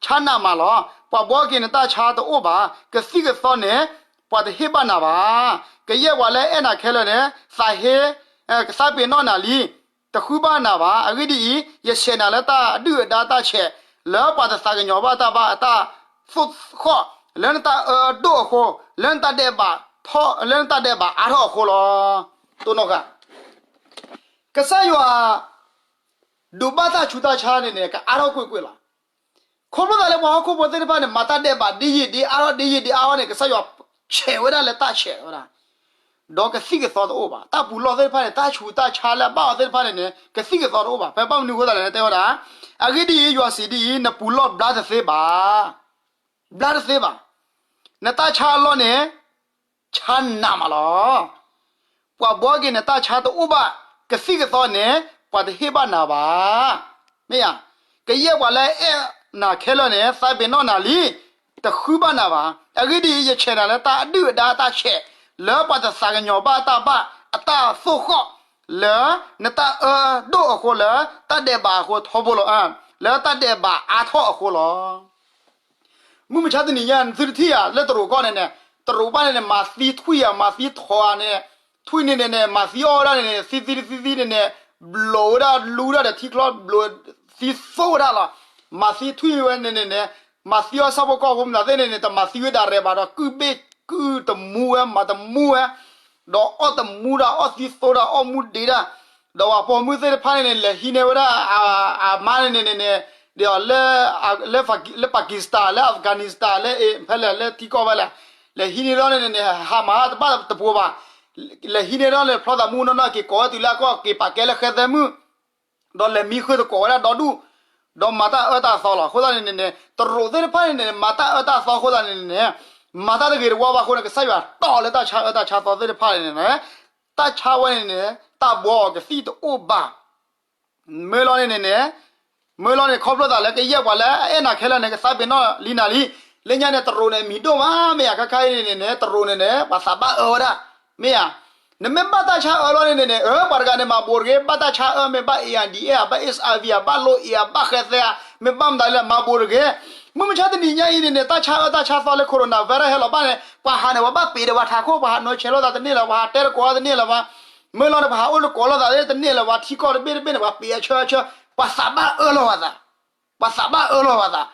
ဆါနးမးလီၤ. ပှၤဘှီက့ၤနတၢ်ဆါတအိၣ်ဘၣ်. ကသံၣ်ကသီန့ၣ် ပှၤတဟ့ၣ်ဘၣ်နၤဘၣ်. ကယဲၢ်ပှၤလၢအအဲၣ်နၤခဲလၢာ်န့ၣ် သးဟ့ ကသးပ့ၤနီၣ်နၤလံ, တဃုဘၣ်နၤဘၣ်. အဂ့ၢ်ဒ်အံၤ, ယဆဲးနၤလၢတၢ်အဒုၣ်အဒါတၢ်ဆဲး, လၢပှၤတသးကညီၤဘၣ်တၢ်ဘၣ်အတၢ်သိၣ်ဃီၣ်, လၢနတၢ်အၢအဒိၣ်အဃိ, လၢနတၢ်ဒဲးဘးထီၣ်, လၢနတၢ်ဒဲးဘးအါထီၣ်အဃိလီၤ. တိၢ်နီၣ်ဃာ်, ကစၢ်ယွၤ ဒုးဘၣ်တၢ်ဆူးတၢ်ဆါန့ၣ်န့ၣ် ကအါထီၣ်ကွ့ၢ်ကွ့ၢ်လီၤ. ခီဖျိသးလၢပှၤဟီၣ်ခိၣ်ဖိသ့ၣ်တဖၣ်န့ၣ် မၤတၢ်ဒဲးဘးဒ်ယံာ်ဒ်အါထီၣ် ဒ်ယံာ်ဒ်အါထီၣ်န့ၣ် ကစၢ်ယွၤဆဲးဝဲဒၣ်လၢတၢ်ဆဲးဝဲဒၣ်, ဒီးကသံၣ်ကသီတအိၣ်ဘၣ်. တၢ်ပူၤလီၢ်သ့ၣ်တဖၣ်န့ၣ် တၢ်ဆူးတၢ်ဆါလၢအဘၣ်အီၤသ့ၣ်တဖၣ်န့ၣ်န့ၣ် ကသံၣ်ကသီတအိၣ်ဘၣ်. ဖဲဘၣ်မနုၤအဃိသတးလဲၣ်န့ၣ် တဲဝဲဒၣ်, အဂ့ၢ်ဒ်အံၤ, ယွၤစံးဒ်အံၤ, နပူၤလီၢ်ဘျါတသ့ဘၣ်. ဘျါတသ့ဘၣ်. နတၢ်ဆါအလီၢ်န့ၣ် ဆါနးမးလီၤ. ပှၤဘှီက့ၤနတၢ်ဆါတအိၣ်ဘၣ်. ကသံၣ်ကသီန့ၣ် ပှၤတဟ့ၣ်ဘၣ်နၤဘၣ်. မ့ၢ်ဧါ, ကယဲၢ်ပှၤလၢအအဲၣ်နၤခဲလၢာ်န့ၣ် သးပ့ၤနီၣ်နၤလံ, တဃုဘၣ်နၤဘၣ်. အဂ့ၢ်ဒ်အံၤ, ယဆဲးနၤလၢတၢ်အဒုၣ်အဒါအတၢ်ဆဲး, လၢပှၤတသးကညီၤဘၣ်တၢ်ဘၣ်အတၢ်သိၣ်ဃီၣ်, လၢနတၢ်အၢဒိၣ်အဃိ, လၢတၢ်ဒဲးဘးအဃိထီဘိလီၤ, လၢတၢ်ဒဲးဘးအါထီၣ်အဃိလီၤ. မုၢ်မဆါတနံၤညါ သုတထံၣ်ဧါ လၢတရူးကီၢ်န့ၣ်န့ၣ်, တရူးဘၣ်န့ၣ်န့ၣ် မၤသံထွံၣ်ဧါ မၤသံထိးဧါန့ၣ်, ထွံၣ်န့ၣ်န့ၣ်န့ၣ် မၤသံအီၣ်ဝဲဒၣ်န့ၣ်န့ၣ် သံသံသံသံန့ၣ်န့ၣ်, ဘျိးဝဲဒၣ်လူဒၣ်ဒီးထံချီဘျိးသံသိၣ်ဝဲဒၣ်လီၤ. မၤသံထွံၣ်ဝဲန့ၣ်န့ၣ်န့ၣ်, မၤသံအီၣ်ဆၣ်ဖိကီၢ်ဖိမနုၤသ့ၣ်န့ၣ်န့ၣ် တမၤသံဝဲဒၣ်ရဲၣ်ဘၣ်ဒီး ကုၢ်ဘ့ၣ်ကုၢ်တမူဝဲ မၤတမူဝဲ ဒီးအီၣ်တမူဒၣ် အီၣ်သံသိဒၣ် အီၣ်မူဒံးဒၣ်, ဒီးပှၤပိာ်မုၣ်သ့ၣ်တဖၣ်န့ၣ်န့ၣ် လဲၤဟံးန့ၢ်ဝဲဒၣ် အမါန့ၣ်န့ၣ်န့ၣ်န့ၣ်, ဒီးလၢ လၢ Pakistan လၢ Afghanistan လၢ ဖဲလဲၣ် လၢထံကီၢ်ဖဲလဲၣ်, လဲၤဟံးန့ၢ်လီၤန့ၣ်န့ၣ်န့ၣ် ဟးမၤတဘၣ်တပှိၤဘၣ်, လဲၤဟံးန့ၢ်လီၤန့ၣ် ဖျီသးမူနီၢ်နီၢ် က့ၤကိးဝဲတုၤလၢအကီၢ် က့ၤပာ်ကဲလၢဃဲသဲမုၣ် ဒီးလဲၤမံဃုာ်သကိးဝဲဒၣ်ဒီဒူၣ်, ဒီးမၤတၢ်အၢတၢ်သီလီၤ. အဃိသတးန့ၣ်န့ၣ်န့ၣ် တရူးသ့ၣ်တဖၣ်န့ၣ်န့ၣ် မၤတၢ်အၢတၢ်သီအဃိသတးန့ၣ်န့ၣ်န့ၣ် မၤတၢ်တဂ့ၤတဝါဘၣ်အဃိန့ၣ် ကစၢ်ယွၤတီၢ်လၢတၢ်ဆါအၢတၢ်ဆါသီသ့ၣ်တဖၣ်န့ၣ်န့ၣ် တၢ်ဆါဝဲန့ၣ်န့ၣ် တၢ်ဘှီအီၤကသံၣ်တအိၣ်ဘၣ်. မ့ၢ်လီၤန့ၣ်န့ၣ်န့ၣ်, မ့ၢ်လီၤန့ၣ် ခီဖျိသးလၢကယဲၢ်ပှၤလၢအအဲၣ်နၤခဲလၢာ်န့ၣ် ကသးပ့ၤနီၣ်လံနၤလံ. လၢညါန့ၣ် တရူးန့ၣ် မံၤဒိၣ်မး မ့ၢ်ဧါ, ခါခါအံၤန့ၣ်န့ၣ် တရူးန့ၣ်န့ၣ် ပှၤသးဘၣ်အၢဝဲဒၣ်, မ့ၢ်ဧါ. နမ့ၢ်ဘၣ်တၢ်ဆါအၢလီၤန့ၣ်န့ၣ် အၢ ပှၤတဂၤန့ၣ် မၤဘူးတဂ့ၤ, ဘၣ်တၢ်ဆါအၢ မ့ၢ်ဘၣ် A R D S ဧါ, ဘၣ် H I V ဧါ, ဘၣ်လိအ့ၤဧါ, ဘၣ်ဃဲသဲဧါ, မ့ၢ်ဘၣ်မတၤလဲၣ် မၤဘူးတဂ့ၤ. မုၢ်မဆါတနံၤညါအံၤန့ၣ်န့ၣ် တၢ်ဆါအၢတၢ်ဆါသီလၢ coronavirus ဟဲလီၤဘၣ်န့ၣ် ပှၤဟးန့ၣ် ပှၤဘၣ်ပံးဒီးပှၤထးခိၣ်, ပှၤဟးနီၤဆဲးလိာ်သးတန့ၢ်လၢၤ, ပှၤဟးတဲတကိးတန့ၢ်လၢၤဘၣ်. မ့ၢ်လီၤန့ၣ် ပှၤဟးအိၣ်တကိးလိာ်သးတန့ၢ်လၢၤဘၣ်, ထံကီၢ်တဘ့ၣ်တဘ့ၣ်န့ၣ် ပှၤပံးအဆၢအဆၢ, ပှၤသးဘၣ်အၢလီၤပှၤသး, ပှၤသးဘၣ်အၢလီၤပှၤသး.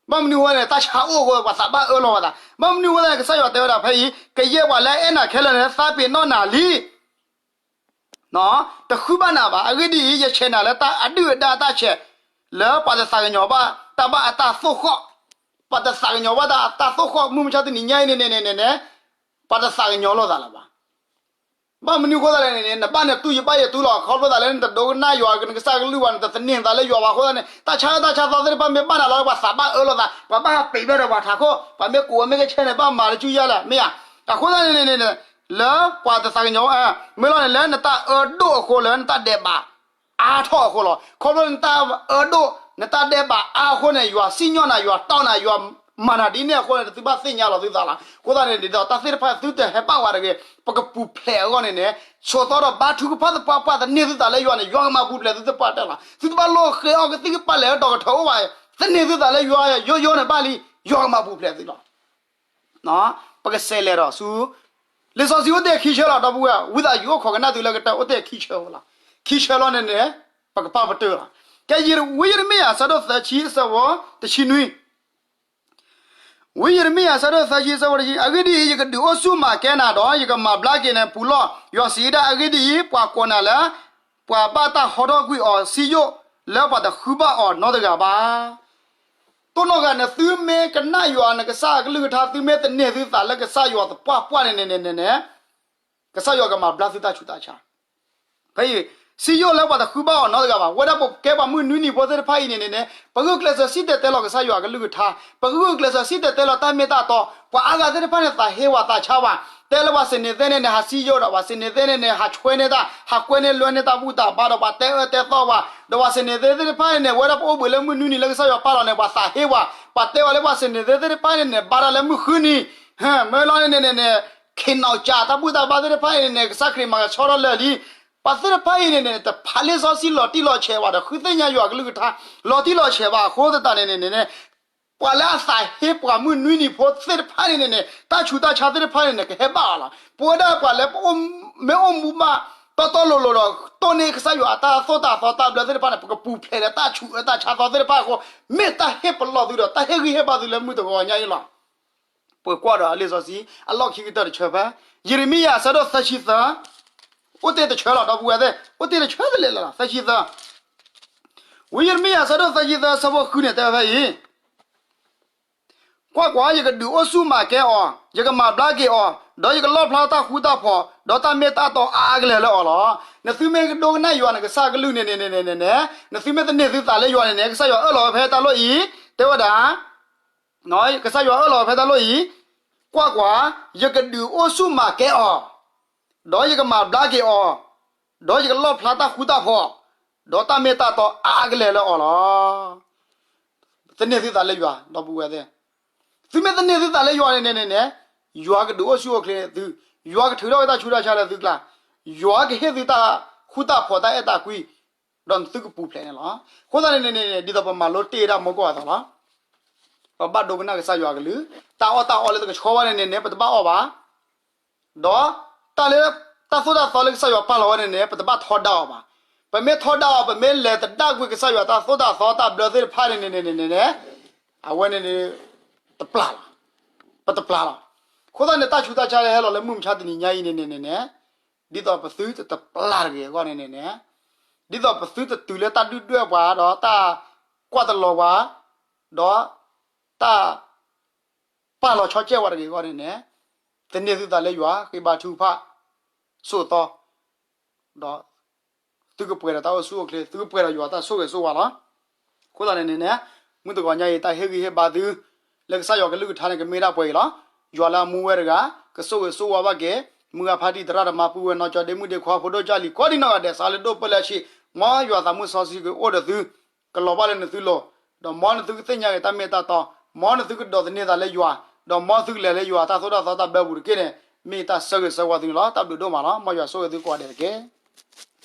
ဘၣ်မနုၤအဃိန့ၣ် တၢ်ဆါအိၣ်အဃိ ပှၤသးဘၣ်အၢလီၤပှၤသး. ဘၣ်မနုၤအဃိန့ၣ် ကစၢ်ယွၤတဲဝဲဒၣ်ဖဲအံၤ ကယဲၢ်ပှၤလၢအအဲၣ်နၤခဲလၢာ်န့ၣ် သးပ့ၤနီၣ်နၤလံ တဃုဘၣ်နၤဘၣ်. အဂ့ၢ်ဒ်အံၤ, ယဆဲးနၤလၢတၢ်အဒုၣ်အဒါအတၢ်ဆဲး, လၢပှၤတသးကညီၤဘၣ်တၢ်ဘၣ်အတၢ်သိၣ်ဃီၣ်, ပှၤတသးကညီၤဘၣ်တၢ်အတၢ်သိၣ်ဃီၣ်. မုၢ်မဆါတနံၤညါအံၤန့ၣ်န့ၣ်န့ၣ်န့ၣ်, ပှၤတသးကညီၤလိာ်သးလၢၤဘၣ်. ဘၣ်မနုၤအဃိသတးလဲၣ်န့ၣ်န့ၣ် နဘၣ်နတူၢ်ယဘၣ်ယတူၢ်လီၤ. ခီဖျိသးလၢနတဒိကနၣ်ယွၤ နကစၢ်ကလုၢ်ဘၣ်, နတသန့ၤနသးလၢယွၤဘၣ်အဃိသတးန့ၣ် တၢ်ဆါအၢတၢ်ဆါသီသ့ၣ်တဖၣ်မ့ၢ်ဘၣ်နၤလီၤ ပှၤသးဘၣ်အၢလိာ်သး, ပှၤဘၣ်ဟးပံးဘၣ်ဒီးပှၤထးခိၣ်, ပှၤမ့ၢ်ကိးဝဲမ့ၢ်ကဆဲန့ၣ် ဘၣ်မၤတစုယါလဲၣ်, မ့ၢ်ဧါ. အဃိသတးန့ၣ်န့ၣ်န့ၣ် လၢပှၤတသးကညီၤ, မ့ၢ်လီၤန့ၣ် လၢနတၢ်အၢဒိၣ်အဃိ လၢနတၢ်ဒဲးဘးအါထီၣ်အဃိလီၤ. ခီဖျိနတၢ်အၢဒိၣ် နတၢ်ဒဲးဘးအါအဃိန့ၣ် ယွၤစံၣ်ညီၣ်နၤ ယွၤတီၢ်နၤ ယွၤမၤနၤဒ်န့ၣ်အဃိန့ၣ် သုဘၣ်သ့ၣ်ညါလီၤသုသးလီၤ. အဃိသတးန့ၣ် ဒ်သိးတၢ်သ့ၣ်တဖၣ်သုတဟဲဘၣ်ဝဲတဂ့ၤ, ပကပူၤဖျဲးအဂီၢ်န့ၣ်န့ၣ် ဆိးသီဒီးဘါထုကဖၣ်သပှၢ်ပှၢ် သန့ၤသုသးလၢယွၤန့ၣ် ယွၤကမၤပူၤဖျဲးသုသပှၢ်တၢၢ်လီၤ. သုတဘၣ်လိၣ်ဃ့အီၣ်ကသံၣ်ကပၤလဲၣ် ဒီးကထၢၣ်အိၣ်ဘၣ်, သန့ၤသုသးလၢယွၤ ယိယိန့ၣ်ဘၣ်လံ, ယွၤကမၤပူၤဖျဲးသုလီၤ. ပကစးလဲၤဒီးဆူ လံာ်စီဆှံအိၣ်တ့ၢ်ခံဆၢလီၤ ဒီပုၢ်ဝဲၢ်, ဝံသးစူၤအိၣ်ခိးကနၣ်သုလၢကတၢၢ်အိၣ်တ့ၢ်ခံဆၢလီၤ. ခံဆၢလီၤန့ၣ်န့ၣ် ပကပာ်ပတုာ်လီၤ. ကဲ ဝံယံးရမံယၤ အဆၢဒိၣ်သၢဆံ အဆၢဖိတဆံနွံ, ဝံယံးရမံယၤ အဆၢဒိၣ်သၢဆံ အဆၢဖိတဆံ, အဂ့ၢ်ဒ်အံၤ, ယကဒုးအိၣ်ဆူၣ်မၤကဲနၤဒီး ယကမၤဘျါက့ၤနပူၤလီၢ်, ယွၤစံးဒၣ်. အဂ့ၢ်ဒ်အံၤ, ပှၤကိးနၤလၢ ပှၤဘၣ်တၢ်ဟီထီၣ်ကွံာ်အီၤ, စံယိၣ်လၢပှၤတဃုဘၣ်အီၤနီတဂၤဘၣ်. တိၢ်နီၣ်ဂၤန့ၣ် သုမ့ၢ်ကနၣ်ယွၤနကစၢ်အကလုၢ်ကထါ သုမ့ၢ်သန့ၤသုသးလၢကစၢ်ယွၤသပှၢ်ပှၢ်န့ၣ်န့ၣ်န့ၣ်န့ၣ် ကစၢ်ယွၤကမၤဘျါသုတၢ်ဆူးတၢ်ဆါ. ဖဲအံၤ စံယိၣ်လၢပှၤတဃုဘၣ်အီၤနီတဂၤဘၣ်. ဝဲဒၣ်ပကဲပှၤမုၢ်နွံနံၤဖိသ့ၣ်တဖၣ်အံၤန့ၣ်န့ၣ်န့ၣ် ပဂုာ်ကျဲးစၢးစံၣ်တဲၤတဲလီၤကစၢ်ယွၤအကလုၢ်ကထါ, ပဂုာ်ကျဲးစၢးစံၣ်တဲၤတဲလီၤတၢ်မ့ၢ်တၢ်တီ, ပှၤအါဂၤသ့ၣ်တဖၣ်န့ၣ် သးဟ့ဝဲသးဆါဝဲ, တဲလၢပှၤစ့န့ၤသ့န့ၣ်န့ၣ် ဟးစံယိၣ်ဒီး ပှၤစ့န့ၤသ့န့ၣ်န့ၣ် ဟးဆွဲန့ၢ်တၢ် ဟးကွဲန့ၢ်လွဲန့ၢ်တၢ်ဘူၣ်တၢ်ဘါဒီး ပှၤတဲအၢတဲသီပှၤ, ဒီးပှၤစ့န့ၤသ့သ့ၣ်တဖၣ်န့ၣ်န့ၣ် ဝဲဒၣ်ပအိၣ်ဘှံးလၢမုၢ်နွံနံၤလၢကစၢ်ယွၤပာ်လီၤန့ၣ် ပှၤသးဟ့ပှၤ, ပှၤတဲအီၤလၢပှၤစ့န့ၤသ့သ့ၣ်တဖၣ်န့ၣ်န့ၣ် ဘါတၢ်လၢမုၢ်ဃုနံၤ, မ့ၢ်လီၤန့ၣ်န့ၣ်န့ၣ် ခ့ၣ်နီၣ်ကၠးတၢ်ဘူၣ်တၢ်ဘါသ့ၣ်တဖၣ်န့ၣ်န့ၣ် ကစၢ်ခရံာ်မၤကဆှီထီၣ်လၢာ်လံ. ပှၤသ့ၣ်တဖၣ်အံၤန့ၣ်န့ၣ် တဖးလံာ်စီဆှံလီၤတံၢ်လီၤဆဲးဘၣ်ဒီး ဃုသ့ၣ်ညါယွၤကလုၢ်ကထါ လီၤတံၢ်လီၤဆဲးဘၣ်အဃိသတးန့ၣ်န့ၣ်န့ၣ် ပှၤလၢအသးဟ့ပှၤမုၢ်နွံနံၤဖိသ့ၣ်တဖၣ်န့ၣ်န့ၣ်န့ၣ် တၢ်ဆူးတၢ်ဆါသ့ၣ်တဖၣ်န့ၣ်န့ၣ် ကဟဲဘၣ်အီၤလီၤ. ပဝဲဒၣ်ပှၤလၢပမ့ၢ်အိၣ်မူဘၣ် တီတီလိၤလိၤဒီး တိၢ်န့ၢ်ကစၢ်ယွၤအတၢ်သိၣ်တၢ်သီတၢ်ဘျၢသ့ၣ်တဖၣ်န့ၣ် ပကပူၤဖျဲးလၢတၢ်ဆူးအၢတၢ်ဆါသီသ့ၣ်တဖၣ်အဃိ မ့ၢ်တၢ်ဟ့ၣ်ပလီၢ်သုဒီး တၢ်ဟ့ၣ်ဂံၢ်ဟ့ၣ်ဘါသုလၢမုၢ်တဂီၤညါအံၤလီၤ. ပကွၢ်ဒီးလံာ်စီဆှံ အလီၢ်ခံကတၢၢ်တဆၢဖဲ ယံးရမံယၤ အဆၢဒိၣ်သၢဆံသၢ, အိၣ်တ့ၢ်တဆၢလီၤ ဒီပုၢ်ဝဲၢ်သ့ၣ်, အိၣ်တ့ၢ်တဆၢတလဲာ်လၢလီၤ သၢဆံသၢ, ဝံယံးရမံယၤ အဆၢဒိၣ်သၢဆံသၢ အဆၢဖိဃုန့ၣ် တဲဝဲဖဲအံၤ, ကွၢ်ကွၢ်, ယကဒုးအိၣ်ဆူၣ်မၤကဲအီၤ, ယကမၤဘျါက့ၤအီၤ, ဒီးယကလီၣ်ဖျါတၢ်ဃူတၢ်ဖိး, ဒီးတၢ်မ့ၢ်တၢ်တီအါအါကလဲာ်လၢအီၤလီၤ. နသုမ့ၢ်ကဒိကနၣ်ယွၤ နကစၢ်ကလုၢ်န့ၣ်န့ၣ်န့ၣ်န့ၣ်, နသုမ့ၢ်တန့ၢ်သုသးလၢယွၤန့ၣ်န့ၣ် ကစၢ်ယွၤအၢၣ်လီၤဝဲဖဲတၢ်လီၢ်အံၤ, တဲဝဲဒၣ် ကစၢ်ယွၤအၢၣ်လီၤဝဲဖဲတၢ်လီၢ်အံၤ, ကွၢ်ကွၢ်, ယကဒုးအိၣ်ဆူၣ်မၤကဲအီၤ, ဒီးယကမၤဘျါက့ၤအီၤ, ဒီးယကလီၣ်ဖျါတၢ်ဃူတၢ်ဖိး, ဒီးတၢ်မ့ၢ်တၢ်တီအါအါကလဲာ်လၢအီၤလီၤ. တန့ၢ်သုသးလၢယွၤ ဒီပုၢ်ဝဲၢ်သ့ၣ်, သုမ့ၢ်တန့ၢ်သုသးလၢယွၤန့ၣ်န့ၣ်န့ၣ်, ယွၤကဒုးအိၣ်ဆူၣ်အိၣ်ချ့သု, ယွၤကထုးထီၣ်ဝဲတၢ်ဆူးတၢ်ဆါလၢသုကျါ, ယွၤကဟ့ၣ်သုတၢ်ဃူတၢ်ဖိးတၢ်အဲၣ်တၢ်ကွံ ဒီးသုကပူၤဖျဲးန့ၣ်လီၤ. အဃိသတးန့ၣ်န့ၣ်န့ၣ် ဒ်သိးပမၤလိတ့ၢ်ဝဲဒၣ်မူခိၣ်အသိးလီၤ. ပဘၣ်ဒိကနၣ်ကစၢ်ယွၤအကလုၢ်, တၢ်အီၣ်တၢ်အီလၢတကဆှီဘၣ်န့ၣ်န့ၣ်န့ၣ် ပတဘၣ်အီၣ်ဘၣ်, ဒီးတၢ်လၢ တၢ်သိၣ်တၢ်သီလၢကစၢ်ယွၤပာ်လီၤဝဲန့ၣ်န့ၣ် ပတဘၣ်ထီဒါအီၤဘၣ်. ပမ့ၢ်ထီဒါအီၤ ပမ့ၢ်လဲၤသဒၣ်ကွံာ်ကစၢ်ယွၤတၢ်သိၣ်တၢ်သီတၢ်ဘျၢသ့ၣ်တဖၣ်န့ၣ်န့ၣ်န့ၣ်န့ၣ်န့ၣ်, အဝဲန့ၣ်န့ၣ် တပျၢ်လီၤ, ပတပျၢ်လီၤ. အဃိသတးန့ၣ် တၢ်ဆူးတၢ်ဆါလၢဟဲလီၤလၢမုၢ်မဆါတနံၤညါအံၤန့ၣ်န့ၣ်န့ၣ်န့ၣ်, ဒ်သိးပသုတတပျၢ်တဂ့ၤအဂီၢ်န့ၣ်န့ၣ်န့ၣ်, ဒ်သိးပသုတတုၤလၢတၢ်ဒုၣ်ဒွဲၣ်ပှၤ ဒီးတၢ်ကွၢ်တလီၤပှၤ, ဒီးတၢ် ပာ်လီၤဆီကဲၣ်ဝဲတဂ့ၤအဂီၢ်န့ၣ်န့ၣ်, သန့ၤသုသးလၢယွၤ ဃ့ဘါထုကဖၣ် ဆိၣ်သီ, ဒီး သုကပှဲၤဒီးတၢ်အိၣ်ဆူၣ်အိၣ်ချ့ သုကပှဲၤဒီးယွၤတၢ်ဆိၣ်ဂ့ၤဆိၣ်ဝါလီၤ. အဃိသတးန့ၣ်န့ၣ်န့ၣ်, မုၢ်တဂီၤညါအံၤ တၢ်ဟ့ၣ်ဂံၢ်ဟ့ၣ်ဘါသု လၢကစၢ်ယွၤကလုၢ်ကထါန့ၣ် ကမ့ၢ်ဒၣ်ပှဲၤအံၤလီၤ. ယွၤလၢအမူဝဲတဂၤ ကဆိၣ်ဂ့ၤဆိၣ်ဝါဘၣ်က့ၤ မုၢ်ဂၤဖါတံၢ် သရၣ်သမါ ပုၢ်ဝဲၢ်နီၢ်ကၠီ ဒ့မုၣ်ဒ့ခွါ ဖိဒိၣ်ကၢ်လံၤ ကိးဒံနီၢ်ဂၤဒဲး စးလၢဒိၣ်ပၢလၢအဆံး, မ်ယွၤသးမုၢ်စီဆှံကအိၣ်ဒီးသု ကလီၤဘၣ်လၢနသုလိၤ, ဒီးမ်နသုကသ့ၣ်ညါက့ၤတၢ်မ့ၢ်တၢ်တီ, မ်နသုကဒိးသန့ၤသးလၢယွၤ, ဒီးမ်သုကလဲၤလၢယွၤတၢ်သိၣ်တၢ်သီတၢ်ဘျၢပူၤတက့ၢ်န့ၣ်, မ့ၢ်တၢ်ဆၢဂ့ၤဆၢဝါသုန့ၣ်လီၤ. တၢ်ဘျုးဒိၣ်မးလီၤ. မ်ယွၤဆိၣ်ဂ့ၤသုကိးဂၤဒဲးတက့ၢ်.